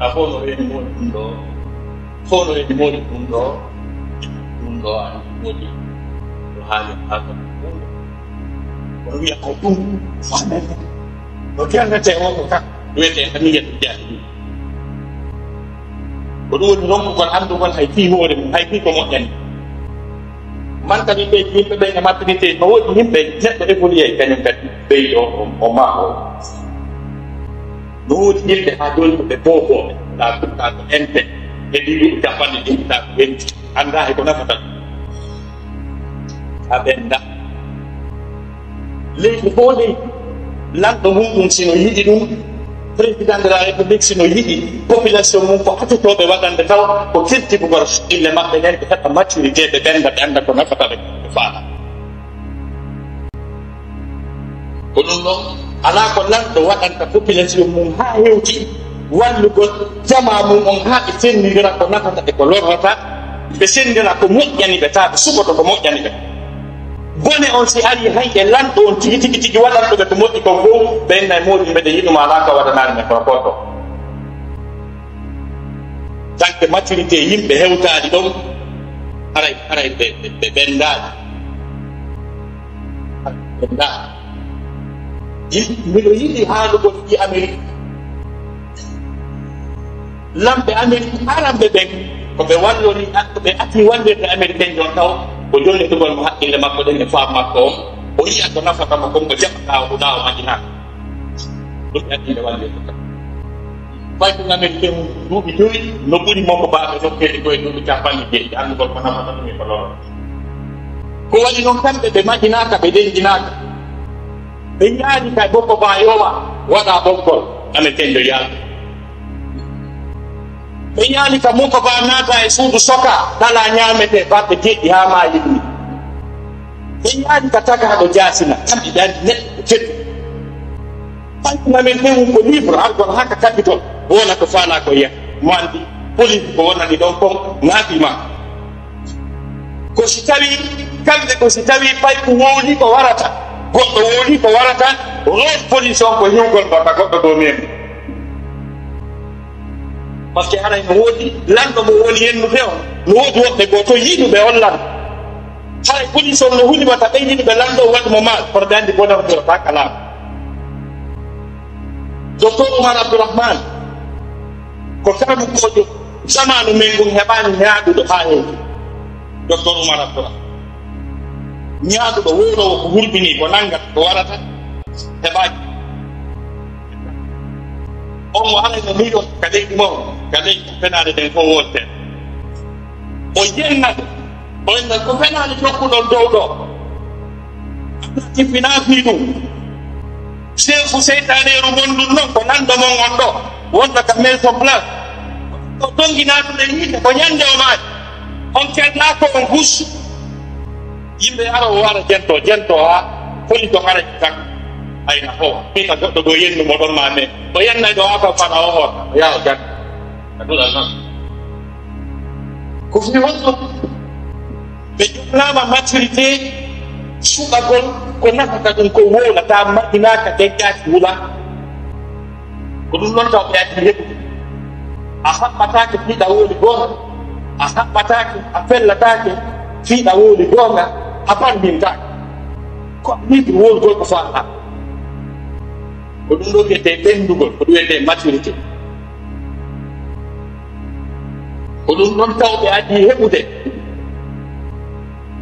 A fof no reeni moodi ɗum ɗo. Fof no reeni moodi ɗum ɗo. Ɗum ɗo an moodi. Ɗo haali haka. Kono wiya ko ɗum. Famen. No kernete o ko kam. Wiyete hamiya ɗum jaati ɗum. Ko ɗum woni ronkugol anndugol hay fii hoore mum, hay fii ko moƴƴani. Man kadi ɓe yimɓe ɓen e maturité, no woodi yimɓe, neɗɗo évolué kañum kadi, ɓeydo o, o maa o. No woodi yimɓe haa jooni ko ɓe boofooɓe, taa ko, taa ko ente, e ɗiɗi capanɗe ɗiɗi, taa ko enti, anndaa e ko nafata ɗum. A ɓennda. Leydi fof leydi, lanɗo muɗum si no yiɗi ɗum, président de la république si no yiɗi population mum ko acotooɓe waɗande taw ko kirtibugol ille maɓɓe nden, ɓe heɓa maturité, ɓe ɓennda, ɓe annda ko nafata ɓe, ɓe faala. Ko ɗum ɗon, alaa ko lanɗo waɗanta population mum haa hewti wallugol jamaa mum on haa ɓe senndindira ko nafata ɓe, ko lorrata, ɓe senndira ko moƴƴani ɓe, taa ɓe suɓoto ko moƴƴani ɓe. Bone on si ari hay e lanɗo on tigi, tigi, tigi waɗanɗo ɓe ko moƴƴi kon fof, ɓe inna e moodi mbeɗa yiɗuma alaa ka waɗanaani men kono koto. Tagde maturité yimɓe hewtaali ɗon, haray, haray ɓe, ɓe, ɓe ɓenndaali. Haray ɓe ɓenndaali. Yi-, miɗo yiɗi haalugol ɗi Amérique. Lamɓe Amérique aranɓe ɓen, ko ɓe wallori, ko ɓe ati wallirde Américain jon taw, ko jonnitugol mo haqqille makko ɗen e faamu makko on, o yi'a ko nafata mo kon, o jaɓa ɓaawo, ɓaawo majjinaa. Ɗum ɓe addi nde wallirde kan. Fay ko ngamen tewu duuɓi joyi, no ɓuri Mokobaaɓe nokkeeli ko e duuɓi capanɗe jeeɗiɗi, anndugol ko nafata ɗum e ko lorata. Ko waɗi noon kamɓe ɓe maƴinaaka, ɓe denjinaaka. Ɓe yaadi kay Mokobaa yowa waɗa ɓoggol, amen kenjo yaadu. Ɓe yaadi ka Mokobaa naata e suudu soka, tala ñaametee balɗe jeeɗiɗi haa maayi ɗum. Ɓe yaadi ka tagaaɗo jaasina, kamɓe ɓe anndi neɗɗo ko teddu. Ɓantu amen tewu ko libre, argol haa ka Capitole, wona ko faalaa ko yiya. Mo anndi police ko wonani ɗon kon, ŋaafi ma. Ko si tawi, kamɓe ko si tawi payku wowli ko warata, goɗɗo wowli ko warata, Rôle police on ko hiwgol bata goɗɗo dow memu. Parce que haray no woodi lanɗo mo woni yennude on, no woodi woɓɓe goo to yiɗuɓe on lanɗo. Haray police on no huli bata ɓe yiɗuɓe lanɗo on waɗi mo mal, kono ɓe anndi bonere ɓe o taka laamu. Docteur Oumar Abdourahmane ko karamokoojo zamaanu men ngun heɓaani ñaaɗuɗo haa heewi. Docteur Oumar Abdourahmane ñaaɗuɗo wowlowo ko hurɓinii ko nanngata ko warata heɓaaki. On o haray no miijo ka leydi mo ka leydi fenaade ɗen fof wonte o yenna ɗum. O inna ko fenaande jokkuɗon dow ɗo. Tippinaa fii ɗum. Seefu seytaaneeru mon ndun non ko lanɗo mon on ɗo wonta ka maison blanche. O dongi naatude yiite ko ñande o maaki. On kelɗaa ko on gus. Yimɓe ara o wara jento jento ha holi to ara tan. Ayna ho ita goɗɗo go yennu mo ɗon ma me o yennay ɗo aka fana o hota o yaha o janta. Ka duɗal non. Ko fii honɗum? Ɓe joɗanaama maturité suɓagol ko nafata ɗum ko wowlata maɗɗinaaka deƴƴaaki wula. Ko ɗum noon taw ɓe addi heɓude. A haɓɓataake fiiɗa wowli goonga. A haɓɓataake a fellataake fiiɗa wowli goonga. A banngintaake. Ko a libre wowlugol ko faalɗaa. Ko ɗum ɗo wiyetee ɓenndugol, ko ɗum wiyetee maturité. Ko ɗum ɗon tawɓe adii heɓude.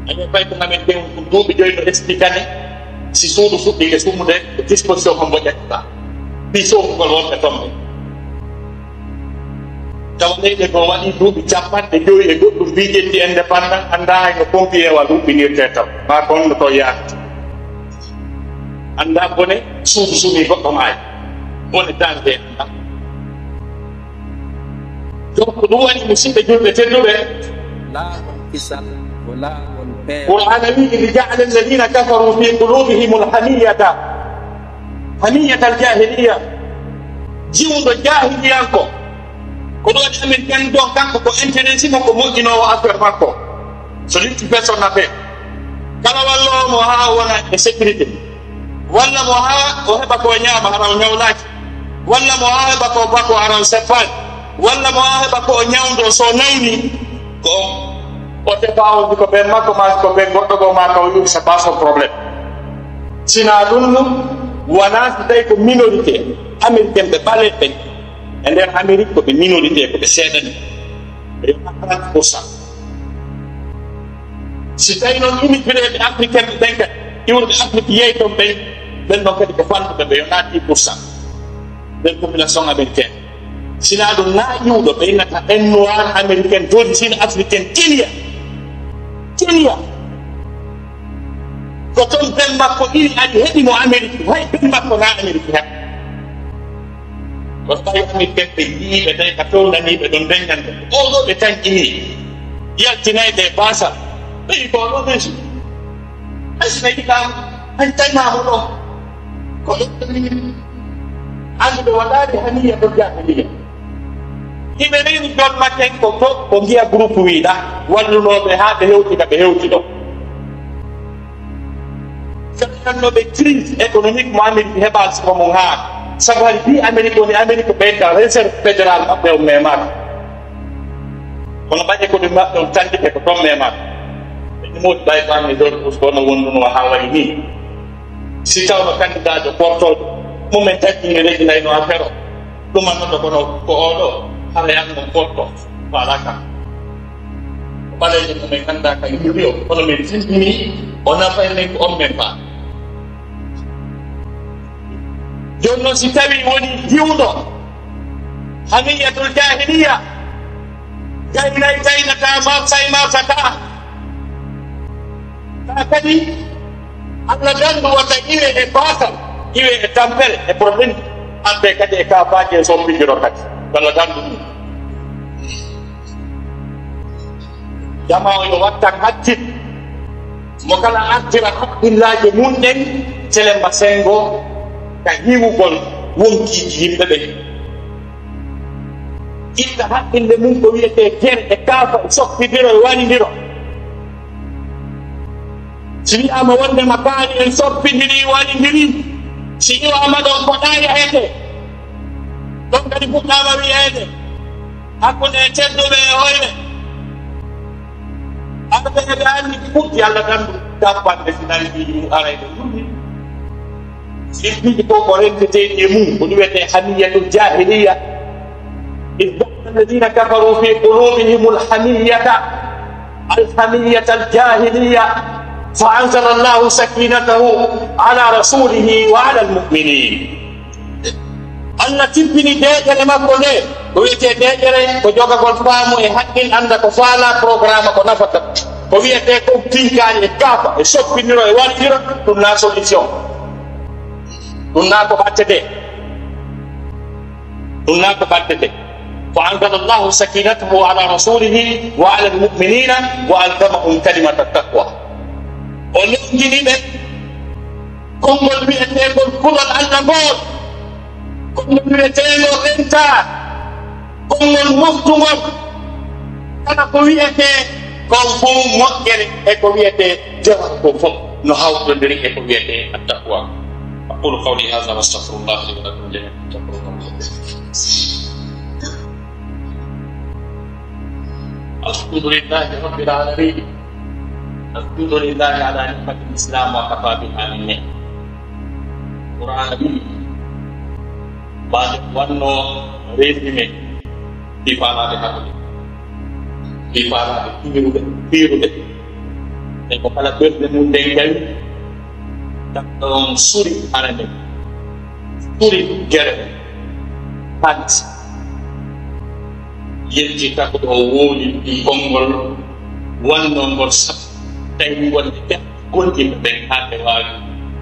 Año fay ko ngamen ɓen ɗum duuɓi joyi no expliqué ne si suudu fuɗɗiike sumude ko disposition hombo ƴettata fii soofugol wonɓe tomɓe. Tawa leyɗe goo waɗii duuɓi capanɗe joyi e goɗɗum mbii ƴetti indépendant anndaa hay no pompier wal huɓɓinirtee taw maa ko honno to yaakata. Anndaa bone suudu sumii goɗɗo maayi bone daande anndaa. Donc ɗum waɗi musidɓe julɓe tedduɓe. Laawol kisal ko laawol peewal. Qur'aana wi'i, "Idh ja'ala alladhina kafaru fi qulubihimul hamiyata, hamiyatal jahiliya." Jiwɗo jahiliyanko ko ɗo waɗi amen kan don kanko ko intéressé mo ko moƴƴinoowo affaire makko. So lutti personne affaire kala walloowo mo haa o wona e sécurité. Walla mo haa o heɓa ko o ñaama hara o ñawlaaki. Walla mo haa heɓa ko o bako hara o seppaaki. Walla mo haa heɓa ko o ñawndo so o nayni ko o tefa o ko ɓen makko maa ko ɓen goɗɗo goo maa ka o yuwi c'est pas son problème. Sinaa ɗum ɗum wonaa si tawi ko minorité américain ɓe ɓaleeɓe ɓen e nder Amérique ko ɓe minorité ko ɓe seeɗani ɓe yona trente pour cent. Si tawi noon immigré ɓe africain ɓe ɓen kadi iwruɓe Afrique yeey toon ɓen ɓen ɗon kadi ko fanɗuɓe ɓe yona dix pour cent nder population américaine. Sinaa ɗum naa iwɗo ɓe innata un noir américain d'origine africaine Kenya. Kenya ko toon ben makko iwi ari heɓi mo Amérique hay ben makko naa Amérique heɓ. Kono ɓay Américain ɓe yii ɓe tawi ka fewnanii ɓe ɗon ndenngande oɗo ɓe tanƴinii yaltinayde e baasal ɓeyi ko oɗo ɓeji. Hay so yiɗaama hay tawimaama ɗo ko ɗo annduɓe waɗaade haniya ɗo jahiliya. Iɓe reeni jolmaten ko to ko ngiya groupe wiiɗa wallunooɓe haa ɓe hewtida ɓe hewti ɗo. Fetannooɓe crise économique mo Amérique heɓaali siko mum haa sabu hari mbi Amérique woni Amérique ɓeyda réserve fédéral maɓɓe o memaaka. Kono ɓay économie maɓɓe on tandike ko toon memaaka. Ɓe ɗi moodi ɓay bange dor kono wondunoo haa wayi nii. Si tawno kandidaajo portoojo mumen taggi nge rejinayno affaire o ɗumannoto kono ko oɗo hara yanno porto faala kam. Ko ɓaleejo mumen anndaa ka yimɓe o kono min tindini o nafay men ko on men faa. Jooni noon si tawi woni jiwɗo hamiyatul jahiliya gaynay gaynata marsay marsata. Ka kadi Allah danndu wata iwe e baasal iwe e tampere e problème adde kadi e ka baaji e sombijiro kadi walla danndu ɗum. Jamaa o yo wattan hakkil mo kala artira hakkillaaji mum ɗen selemba senngo ka hiwugol wonkiiji yimɓe ɓen. Itta haqqille mum ko wiyetee gere e kaafa e soppindiro e walindiro. Si wiyaama wonndema kaari en soppindiri walindiri Si iwaama ɗon, ko ɗaa yahete. Ɗon kadi fuɗɗaama wiyeede hakkunde tedduɓe e hoyɓe. Arɓe ɓe anndi fuɗɗi Allah tan ɗum tappande si nani mbiɗi mum arayɓe ɗumni. Ɗin piiji fof ko renteteeɗi e mum, ko ɗum wiyetee hamiyatul jahiliya. إذ جعل الذين كفروا في قلوبهم الحمية، الحمية الجاهلية، فأنزل الله سكينته على رسوله وعلى المؤمنين. Allah tippini deeƴere makko nde, ko wiyetee deeƴere ko jogagol faamu e haqqil, annda ko faalaa, programme ko nafata. Ko wiyetee ko tinkaali e kaafa e soppiniro e wartiro, ɗum na solution. Ɗum na ko ɓattete. Ɗum na ko ɓattete. فأنزل الله سكينته على رسوله وعلى المؤمنين وألزمهم كلمة التقوى. O longini ɓe konngol wiyeteengol kulol Allah ngol, konngol wiyeteengol rentaa, konngol moftungol. Kala ko wiyetee kon fof moƴƴere e ko wiyetee jawal ko fof no hawtondiri e ko wiyetee attaqwa. أقول قولي هذا وأستغفر الله لي ولكم جميعا فاستغفروه. الحمد لله رب العالمين. الحمد لله على نعمة الإسلام وكفى بها من نعمة. Qur'aana wiyi, maa nde wannoo résumé ɗi faalaade hakkunde, ɗi faalaade fiirude, fiirude. E ko kala ɓernde mum nden jawi, takka on suri arande, suri gere, haalis. Yetti takko o wowliti konngol wannoo ngol sab-, tawi wonde ɓe gonɗinɓe ɓen haa ɓe waawi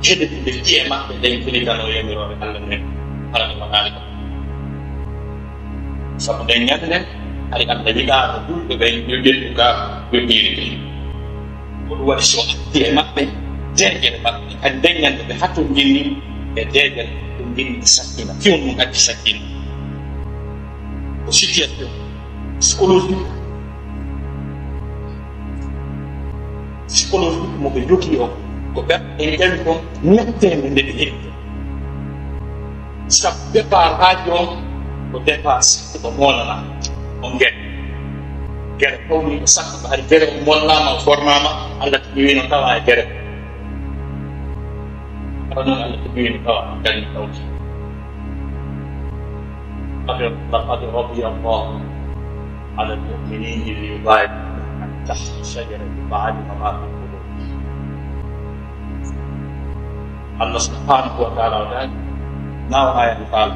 heɗitude ƴi'e maɓɓe ɗen, kilikanoo yamiroore Allah nden, hara ɓe waɗaali ɗum. Sabu nden ñande, hari Allah yiɗaano julɓe ɓen yo ƴettu ka, yo ƴiiri ɓe. Ko ɗum waɗi si o addi e maɓɓe deeƴere maɓɓe, kadi nden ñande ɓe hatonjinni e deeƴere, ɗum jinni sakkina, fewndo mum addi sakkina. Ko situation psychologique, psychologique mo ɓe jogii on, ko ɓe en ƴawi kon metteende nde ɓe heɓi. Sabu départ haaji on ko départ sakkuɗo moolana on gere. Gere fawni ko sakkuɗo, hari gere on mollaama, o formaama, Allah tigi wiino tawa e gere. Hara noon Allah tigi wiino tawa, dañi tawti. لقد رضي الله عن المؤمنين إذ يبايعونك تحت الشجرة فعلم ما في قلوبهم. Allah subhanahu wa ta'ala o dañi nawa aya faala.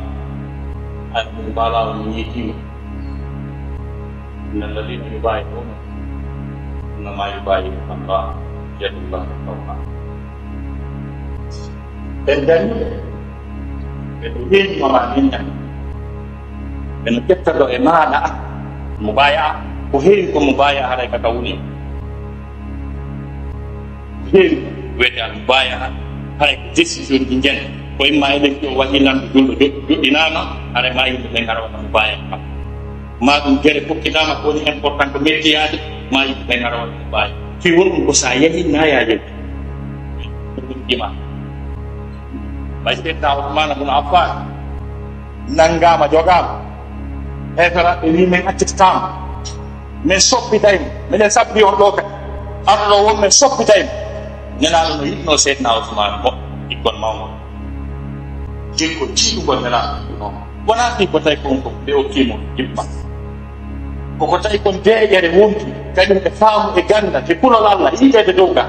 Aya mum faala on yeetima. إن الذين يبايعونك إنما يبايعون الله يد الله فوق أيديهم. Ɓen dañi ɓe no yeeñi ma ma neññan. Ɓe no ƴettado e maaɗa. Mubaya'a, ko heewi ko mubaya'a haray ka ka woni. Ko heewi ko wiyetee al mubaya'a, haray ko décision ɗi njen. Ko imma élection waɗi lanɗo julɗo jo-, joɗɗinaama, haray ma yimɓe ɓen ngara waɗa mubaya'a. Ma ɗum gere fokkitaama ko woni important ko mettiyaade, ma yimɓe ɓen ngara waɗa mubaya'a. Fii won ɗum ko sa yehi, na ya yehi. Ko ɗum ima. Ɓay Seydina Usmaana bun Affaan nanngaama, jogaama. Heeferaaɓe ɓe wii, "Men accitataama. Men soppitay mo. Meɗen sabbi on ɗoo kadi. Arɗo won men soppitay mo." Nelaaɗo no yiɗnoo Seydina Usmaana mo, ɓikkon mawngol. Jikko tiiɗungol Nelaaɗo yiɗnoo. Wonaa fii ko tawi kon ko ɓe okkii mo jippa. Ko ko tawi kon deeƴere wonti, kañum e faamu e ganndal e kulol Allah, yiiteede dow gaa.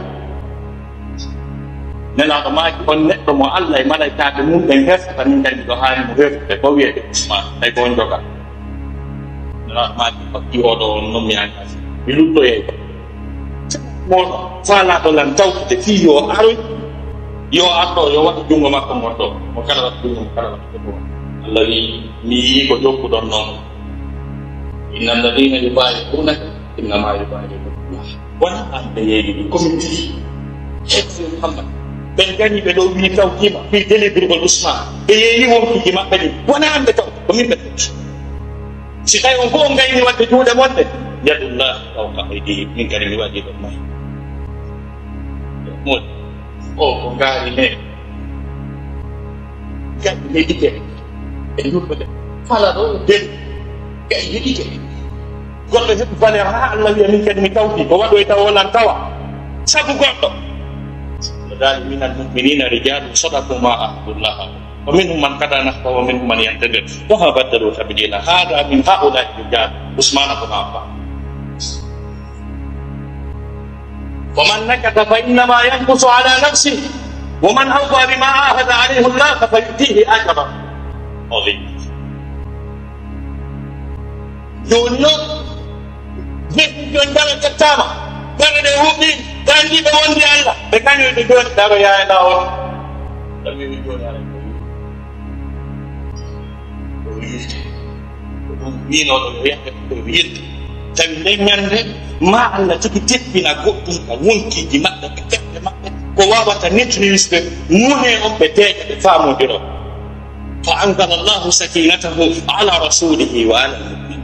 Nelaaɗo maaki, on neɗɗo mo Allah e malaykaaɓe mum ɓen hersata, min kadi miɗo haani mo hersude, ko wiyetee Usmaan, tawi ko on jogaa. Nelaaɗo maaki, fakki oo ɗoo on non mi engagé. Mi luttoyay ko. Mo faalaaɗo lan tawtude fii yo aroy, yo arɗo, yo waɗu junngo makko ngon ɗoo. Mo kala waɗu junngo, mo kala waɗu junngo. Allah wi'i, mi yi'ii ko jokkuɗon non. إن الذين يبايعونك إنما يبايعون الله. Wonaa an ɓe yeeyii ɗum, ko min tigi. Ceerno Muhammad, ɓen dañi ɓe ɗoo wii tawtiima fii délivrer-gol Usmaan. Ɓe yeeyii wonkuuji maɓɓe ɗin. Wonaa an ɓe tawti, ko min ɓe tawti. Si tawi on fof on ngayni waɗde juuɗe mon ɗe, يد الله فوق أيديهم, min kadi mi waɗii ɗon mahi. Moodi, o ko ngaari ne. Kadi heɓike e julɓe ɓe. Fala ɗo den. Kadi heɓike. Goɗɗo heɓi valeur haa Allah wiya min kadi mi tawti. O waɗoy taw o lan tawa. Sabu goɗɗo. No daali minal mu'minina rijalun sadaqu ma ahadullah. ومنهم من قضى نحبه ومنهم من ينتظر وما بدلوا تبديلا. هذا من هؤلاء الرجال عثمان بن عفان. ومن نكث فإنما ينكث على نفسه ومن أوفى بما عاهد عليه الله فسيؤتيه أجرا عظيما. Jooni noon, ɓe ɓe jala ƴettaama, ɓerɗe ɗe huɓɓi, dañɗiiɓe wonde Allah, ɓe kañoyde jooni daroyaa e laawol. Tawi ɓe jooni aray ko yiɗi. Ko yiɗi. Ko ɗum wiinooɗo yo yahde ko yiɗde. Tawi nden ñannde, ma Allah tigi teppina goɗɗum ka wonkiiji maɓɓe, ka ɓerɗe maɓɓe, ko waawata nettoyisde, nune on ɓe deeƴa, ɓe faamodiro. فأنزل الله سكينته على رسوله وعلى المؤمنين.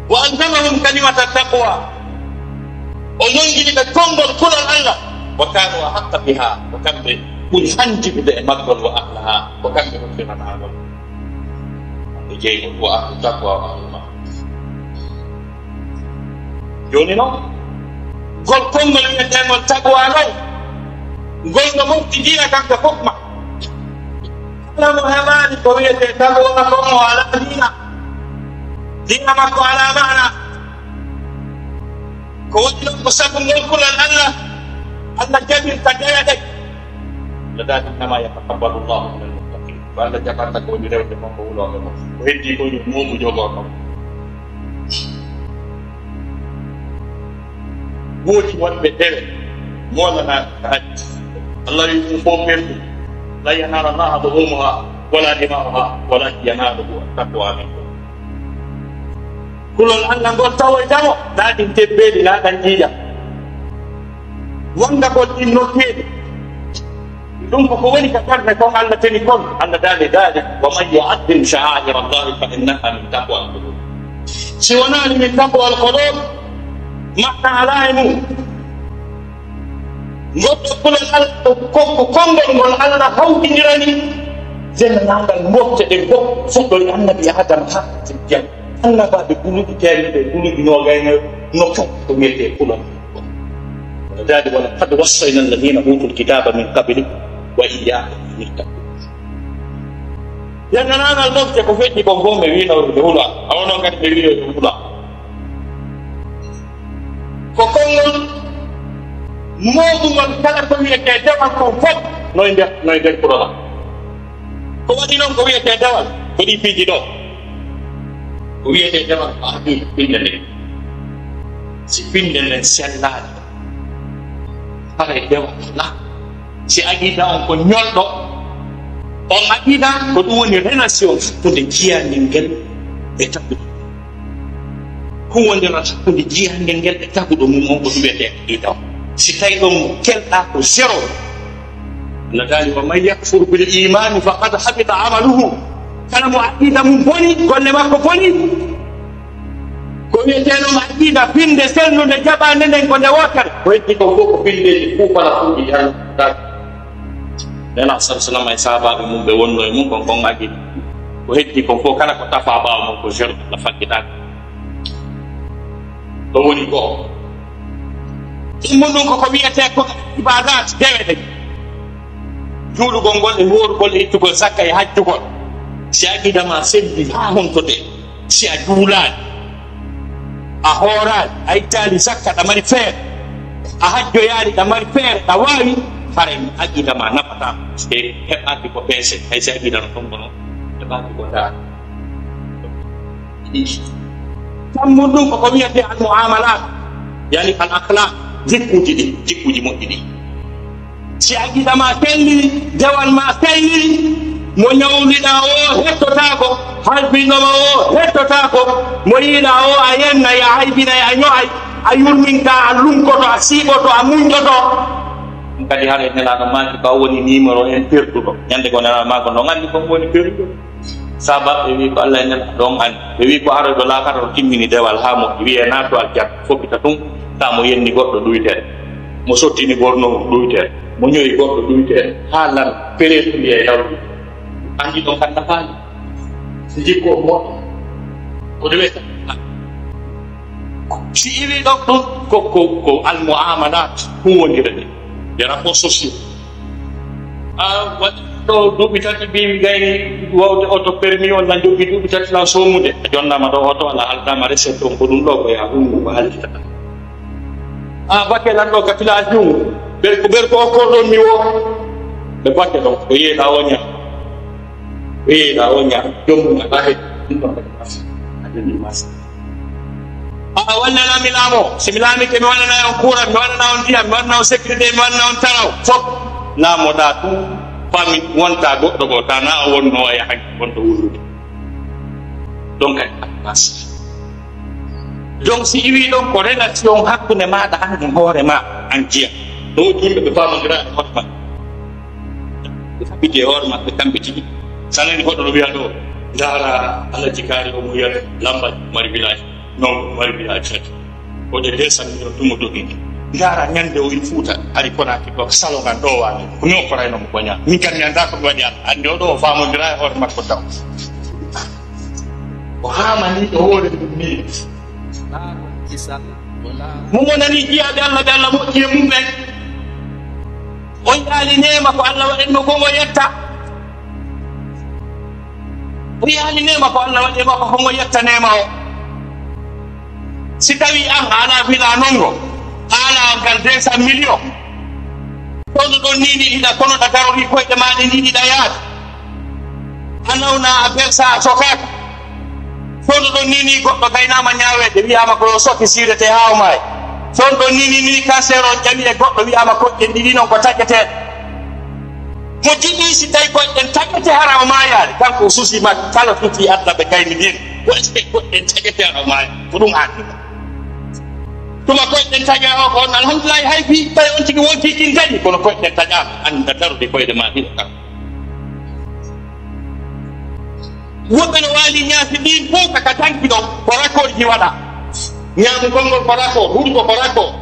وألزمهم كلمة التقوى. O nongini ɓe konngol kulol Allah. وكانوا أحق بها. Ko kamɓe ɓuri hanjidude e maggol, وأهلها. Ko kamɓe ɓuri firanaagol. E jeygol وأهل التقوى وأهل المعروف. Jooni noon, ngol konngol wiyeteengol taqwa noon, ngol no mofti diina kanko fof ma. Kala mo heɓaani ko wiyetee taqwa kon o alaa diina. Diina makko alaa maana. Ko waɗi noon ko sabu ngol kulol Allah, Allah jaɓirta dewe ɗe. No daali, إنما يتقبل الله من المتقين. Ko Allah jaɓanta ko woni rewɓe makko wulooɓe mo. Ko heddii ko yo muumu jogoo kam. Woodi wonɓe dewe moolanaaɓe ka hajji. Allah wi ɗum fof ɓerɗe. لن ينال الله لحومها ولا دماؤها ولكن يناله التقوى منكم. Kulol Allah ngol tawoyta mo, naa ɗin tebbeeli, naa ɗan ƴiiƴam. Wonda kon ɗin nokkeeli. Ɗum ko ko woni ka ɓernde kon Allah teni kon. Allah daali, ذلك ومن يعظم شعائر الله فإنها من تقوى القلوب. Si wonaani min taqwa al-qulub, maɓɓe alaa e mum. Goɗɗo kulol Allah, ko, ko, ko konngol ngol Allah hawtindirani denndaangal mofte ɗen fof, fuɗɗoy annabi Adama haa jam. Annabaaɓe guluuɓi teemedde, guluuɓi noogay no, no kadi ko wiyetee kulol. Daali, ولقد وصينا الذين أوتوا الكتاب من قبلكم وإياكم أن اتقوا الله. Denndaangal mofte ko feƴƴi kon fof, mi wiino ɓe hula. A wono kadi ɓe wiyo ɓe hula. Ko konngol mooɓungol kala ko wiyetee dewal kon fof, no e nder, no e nder kulol Allah. Ko waɗi noon ko wiyetee dewal, ko ɗii piiji ɗoo. Ko wiyetee dewal ko aqida, pinnde nden. Si pinnde nden sellaali, haray dewal alaa. Si aqida on ko ñolɗo, on aqida ko ɗum woni relation hakkunde jiyangel ngel e taguɗo. Ko wondiral hakkunde jiyangel ngel e taguɗo mum on, ko ɗum wiyetee aqida on. Si tawi ɗon kelɗa ko zéro, no daali, ومن يكفر بالإيمان فقد حبط عمله. Kala mo aqida mum boni, golle makko boni. Ko wiyetee noon aqida, pinnde sellude jaɓaande nden ko nde wootere. Ko heddi kon fof ko pinndeeji kuufala kuuɗi Alla. Nela sallallahu alaihi wasallam e sahabaaɓe mum ɓe wonnoo e mum kon, kon aqida. Ko heddi kon fof kala ko tafaa ɓaawo mum ko zéro, Alla faggitaaka. Ɗo woni ko. Ɗum ɗum ko ko wiyetee ko ibaadaat, dewe ɗe. Juulugol ngol e woorugol e ittugol zakka e hajjugol. Si aqida ma selli haa hontotee. Si a juulaali, a hooraali, a ittaali zakka, ɗa mari feere, a hajjoyaali, ɗa mari feere, ɗa waawi, haray aqida ma nafataa, parce que heɓaaki ko peese, hay si aqida no tongono, heɓaaki ko ndaar. Ɗiɗi. Tammun ɗum ko ko wiyetee al muamalat, yani al akhlaq, jikkuuji ɗi, jikkuuji moƴƴi ɗi. Si aqida ma selli, dewal ma selli, mo ñawliɗaa o hettotaako, halfinɗo ma o hettotaako, mo yiɗaa o a yennay, a haybinay, a ño'ay, a yurmintaa, a lunkoto, a siiɓoto, a muñƴoto. Ɗum kadi haray Nelaaɗo maaki ko a woni numéro un perduɗo. Ñande goo Nelaaɗo maaki ko non anndi ko woni perduɗo. Saabu ɓe wi ko Alla e Nelaaɗo on anndi. Ɓe wi ko aroyɗo laakara o timmini dewal haa moƴƴi, wiyee naatu aljanna, fokkita tun, taa mo yenni goɗɗo ɗuytere. Mo sottini borno ɗuytere, mo ñoyi goɗɗo ɗuytere, haa lan pereetuɗi e yawdi. Anndi ɗon kan nafaani. Si jikko moƴƴo, ko ɗume? Si iwi ɗon ɗum, ko, ko, ko almuamalat, huwondire ɗe, les rapports sociaux. A waɗi ɗo duuɓi tati, mbiimi gayni wawde oto permis on, na jogii duuɓi tati na soomude. A jonnaama ɗo oto, ala haaldaama recette on, ko ɗum ɗo ko yaa ɗum ko halkitata. A bakke lan ɗo ka village ɗum, ɓe ko ɓe ko okkorɗon mi wo. Ɓe bakke ɗon, ko yeeɗa o ñaa. Ko yeeɗa o ñaa, jommum a ɗahe. Ɗum ɗon ko mas. A ɗum mas. A walla lan mi laamo, si mi laamike mi wallana on courant, mi wallana on ndiyam, mi wallana on sécurité, mi wallana on taraw, fof. Laamoɗa ɗum, fami wonta goɗɗo goo, ta na o wonno o yaha wonto wullude. Donc, kadi, mas. Donc, si iwi ɗon ko relation hakkunde maaɗa an e hoore ma, an jiya. No woodi yimɓe ɓe paamondira e hoore maɓɓe. Ɓe haɓɓiti e hoore maɓɓe kamɓe tigi. Sanani hoɗo no wiya ɗo, ndaara Alhaji Kaari o mo wiya lamba mari village. Non, mari village tati. O de deux cent millions tumo dogi. Ndaara ñande o in Fuuta, ari Konaaki ɗo, salo ngan ɗo waane. Ko mi o korayno mo koña. Min kam mi annda ko mi waɗi Alla. Anndi o ɗo o faamondira e hoore makko taw. O haamani e hoore mum ni. Mo mo nani jiyaaɓe Alla ɓe Alla moƴƴi e mum ɓen. O yiyaali neema ko Alla waɗanno ko o yetta. O yiyaali neema ko Alla waɗi e makko, ko mo yetta neema o. Si tawi an a alaa villa nongo, a alaa ngal deux cent millions, fewndo ɗon ni ni ɗiɗa, kono ɗa darori koyɗe ma ɗe ni ɗiɗa yaade. A nawna, a belsa, a sokaaka. Fewndo ɗon ni ni goɗɗo gaynaama ñaaweede, wiyaama ko yo soke siirete haa o maaya. Fewndo ɗon ni ni ni cancer on ƴami e goɗɗo, wiyaama koyɗe ɗiɗi non ko taƴeteeɗe. Mo jiɗi si tawi koyɗen taƴete hara o maayaali, kanko o susi makko kala foti adda ɓe gayni ndin. Ko est-ce que koyɗen taƴete hara o maaya? Ko ɗum haani. Tuma koyɗen taƴa o ko on, alhamdulillahi, hay fii tawi on tigi wonti kin dañi, kono koyɗen taƴaama, annda darude koyɗe ma ɗiɗo kan. Woɓɓe no waali ñaasi ɗin fof kaka tanki ɗon, ko raccord ji waɗa. Ñaamugol ngol ko raccord, huɗugol ko raccord.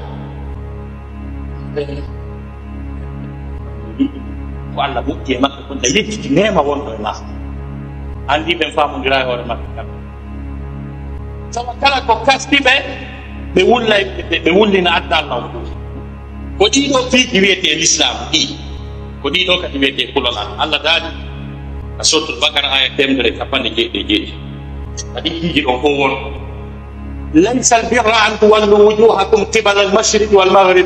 Ko Alla moƴƴi e maɓɓe, kon na yejjiti neema wonɗo e ma. Anndi ɓen faamondira e hoore maɓɓe kamɓe. Sabu kala ko kasdi ɓe, ɓe wullay, ɓe, ɓe wullina adda Alla on ɗum. Ko ɗiɗo piiji wiyetee Lislaam ɗi. Ko ɗiɗo kadi wiyetee kulol Alla. Alla daali a Suratul Bakara aya teemedere e capanɗe jeeɗiɗi e jeeɗiɗi. Kadi piiji ɗon fof won. ليس البر أن تولوا وجوهكم قبل المشرق والمغرب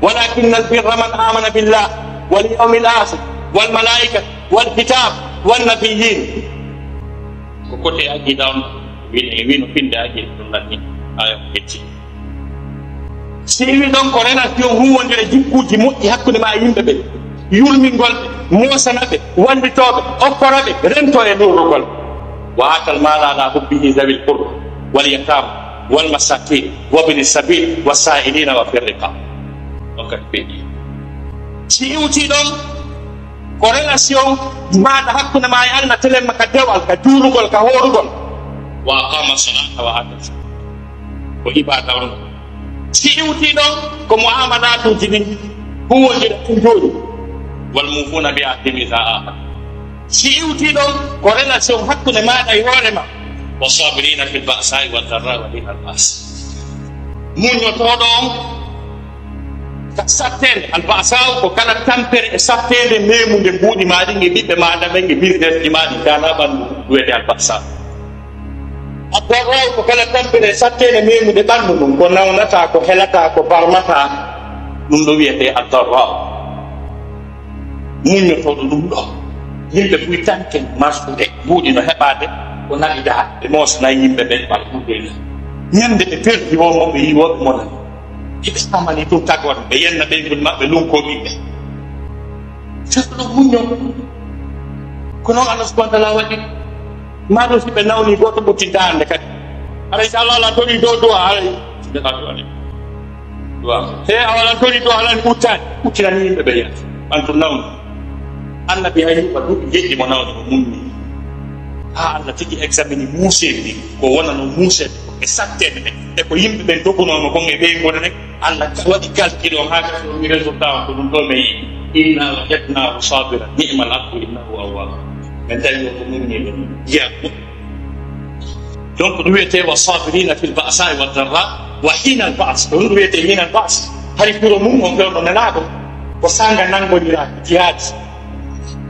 ولكن البر من آمن بالله واليوم الآخر والملائكة والكتاب والنبيين. Ko kote aqida on wini, wino finde aqida ɗum lanni aya ko ƴetti. Si iwi ɗon ko relation huwondire jikkuuji moƴƴi hakkunde ma e yimɓe ɓe, yurmingol ɓe, moosana ɓe, wallitoo ɓe, okkora ɓe, rento e lurrugol. وآتى المال على حبه ذوي القربى واليتامى والمساكين وابن السبيل والسائلين وفي الرقاب. On kadi ɓe ɗi. Si iwti ɗon ko relation maaɗa hakkunde ma e Alla, telemma ka dewal, ka juulugol, ka hoorugol. وأقام الصلاة وآتى الزكاة. Ko ibaada on. Si iwti ɗon ko muamalatuuji ɗin, huwondira ɗum jooɗi. والموفون بعهدهم إذا عاهدوا. Si iwti ɗon ko relation hakkunde maaɗa e hoore ma. والصابرين في البأساء والضراء وحين البأس. Muññotooɗo on ka satteende, alba'sa'u ko kala tampere e satteende meemunde mbuuɗi ma ɗin e ɓiɓɓe ma ɗaɓen e business ji ma ɗin, ka alaa ɓanndu, ɗum wiyetee alba'sa. Addarra'u ko kala tampere satteende meemude ɓanndu ndun, ko nawnataa, ko helataa, ko barmataa, ɗum ɗo wiyetee addarra'u. Muññotooɗo ɗum ɗo. Yimɓe buy tanke marsude, mbuuɗi no heɓaade, ko naɓidaa, ɓe moosnay yimɓe ɓen, walla ɗum ɗo ni. Ñande ɓe perdi woo mo ɓe yi'i woo ɓe monani. Hiɓe amani ɗum tagoore, ɓe yenna ɓeynguuji maɓɓe, lunkoo ɓiɓɓe. Sabu ɗum muñño. Ko noon Allah subhanahu wa ta'ala waɗi. Maa ɗum si ɓe nawni gooto ɓuttinta hannde kadi. Haray si Allah, Allah torii dow du'a, haray. Nde ka du'a de. Du'a. He, a walan torii du'a, haray ɓuttaani. Ɓuttinani yimɓe ɓe yen. Ɓantu nawni. Annabi Ayyuba duuɓi jeɗɗi mo nawni, o muññi. Haa Allah tigi examini muuseeɓe ɗin. Ko wonano muuseeɓe ko E satteede ɗe, e ko yimɓe ɓen dogunooma kon e ɓeynguure nden, Allah waɗi calcul on haa gasii, o wi résultat on ko ɗum ɗoo men yi'i. Inna wajadnahu sabiran ni'mal abdu innahu awwab. Men tawi o ko muññiiɗo, jiyaa ko. Donc ɗum wiyetee wa sabirina fil ba'sa'i wad darra wa hinal ba's. Ko ɗum wiyetee hinal ba's. Hari firo mum on fewndo Nelaaɗo ko saanga nanngondiraa jihaadi.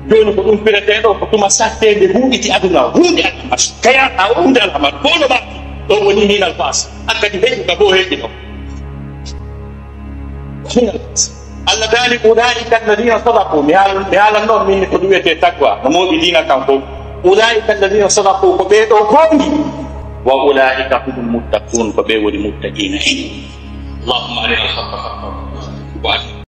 Jooni ko ɗum firetee ɗoo, ko tuma satteende huuɗiti aduna, huuɗi aduna, kayaaɗa o huunde alhamar, ko no ɓaati. Ɗoo woni hinal ba's. Hakkadi heƴu ka boo heƴi ɗoo. Hinal ba's. Allah daali, ulaa'ika alladina sadaqu. Mi haal-, mi haalan noon min ko ɗum wiyetee taqwa, no mooɓi diina kan fof. Ulaa'ika alladina sadaqu, ko ɓee ɗoo goonɗi. Wa ulaa'ika humul muttaqun, ko ɓee woni muttaqiina en. Allahumma arina al-haqqa haqqan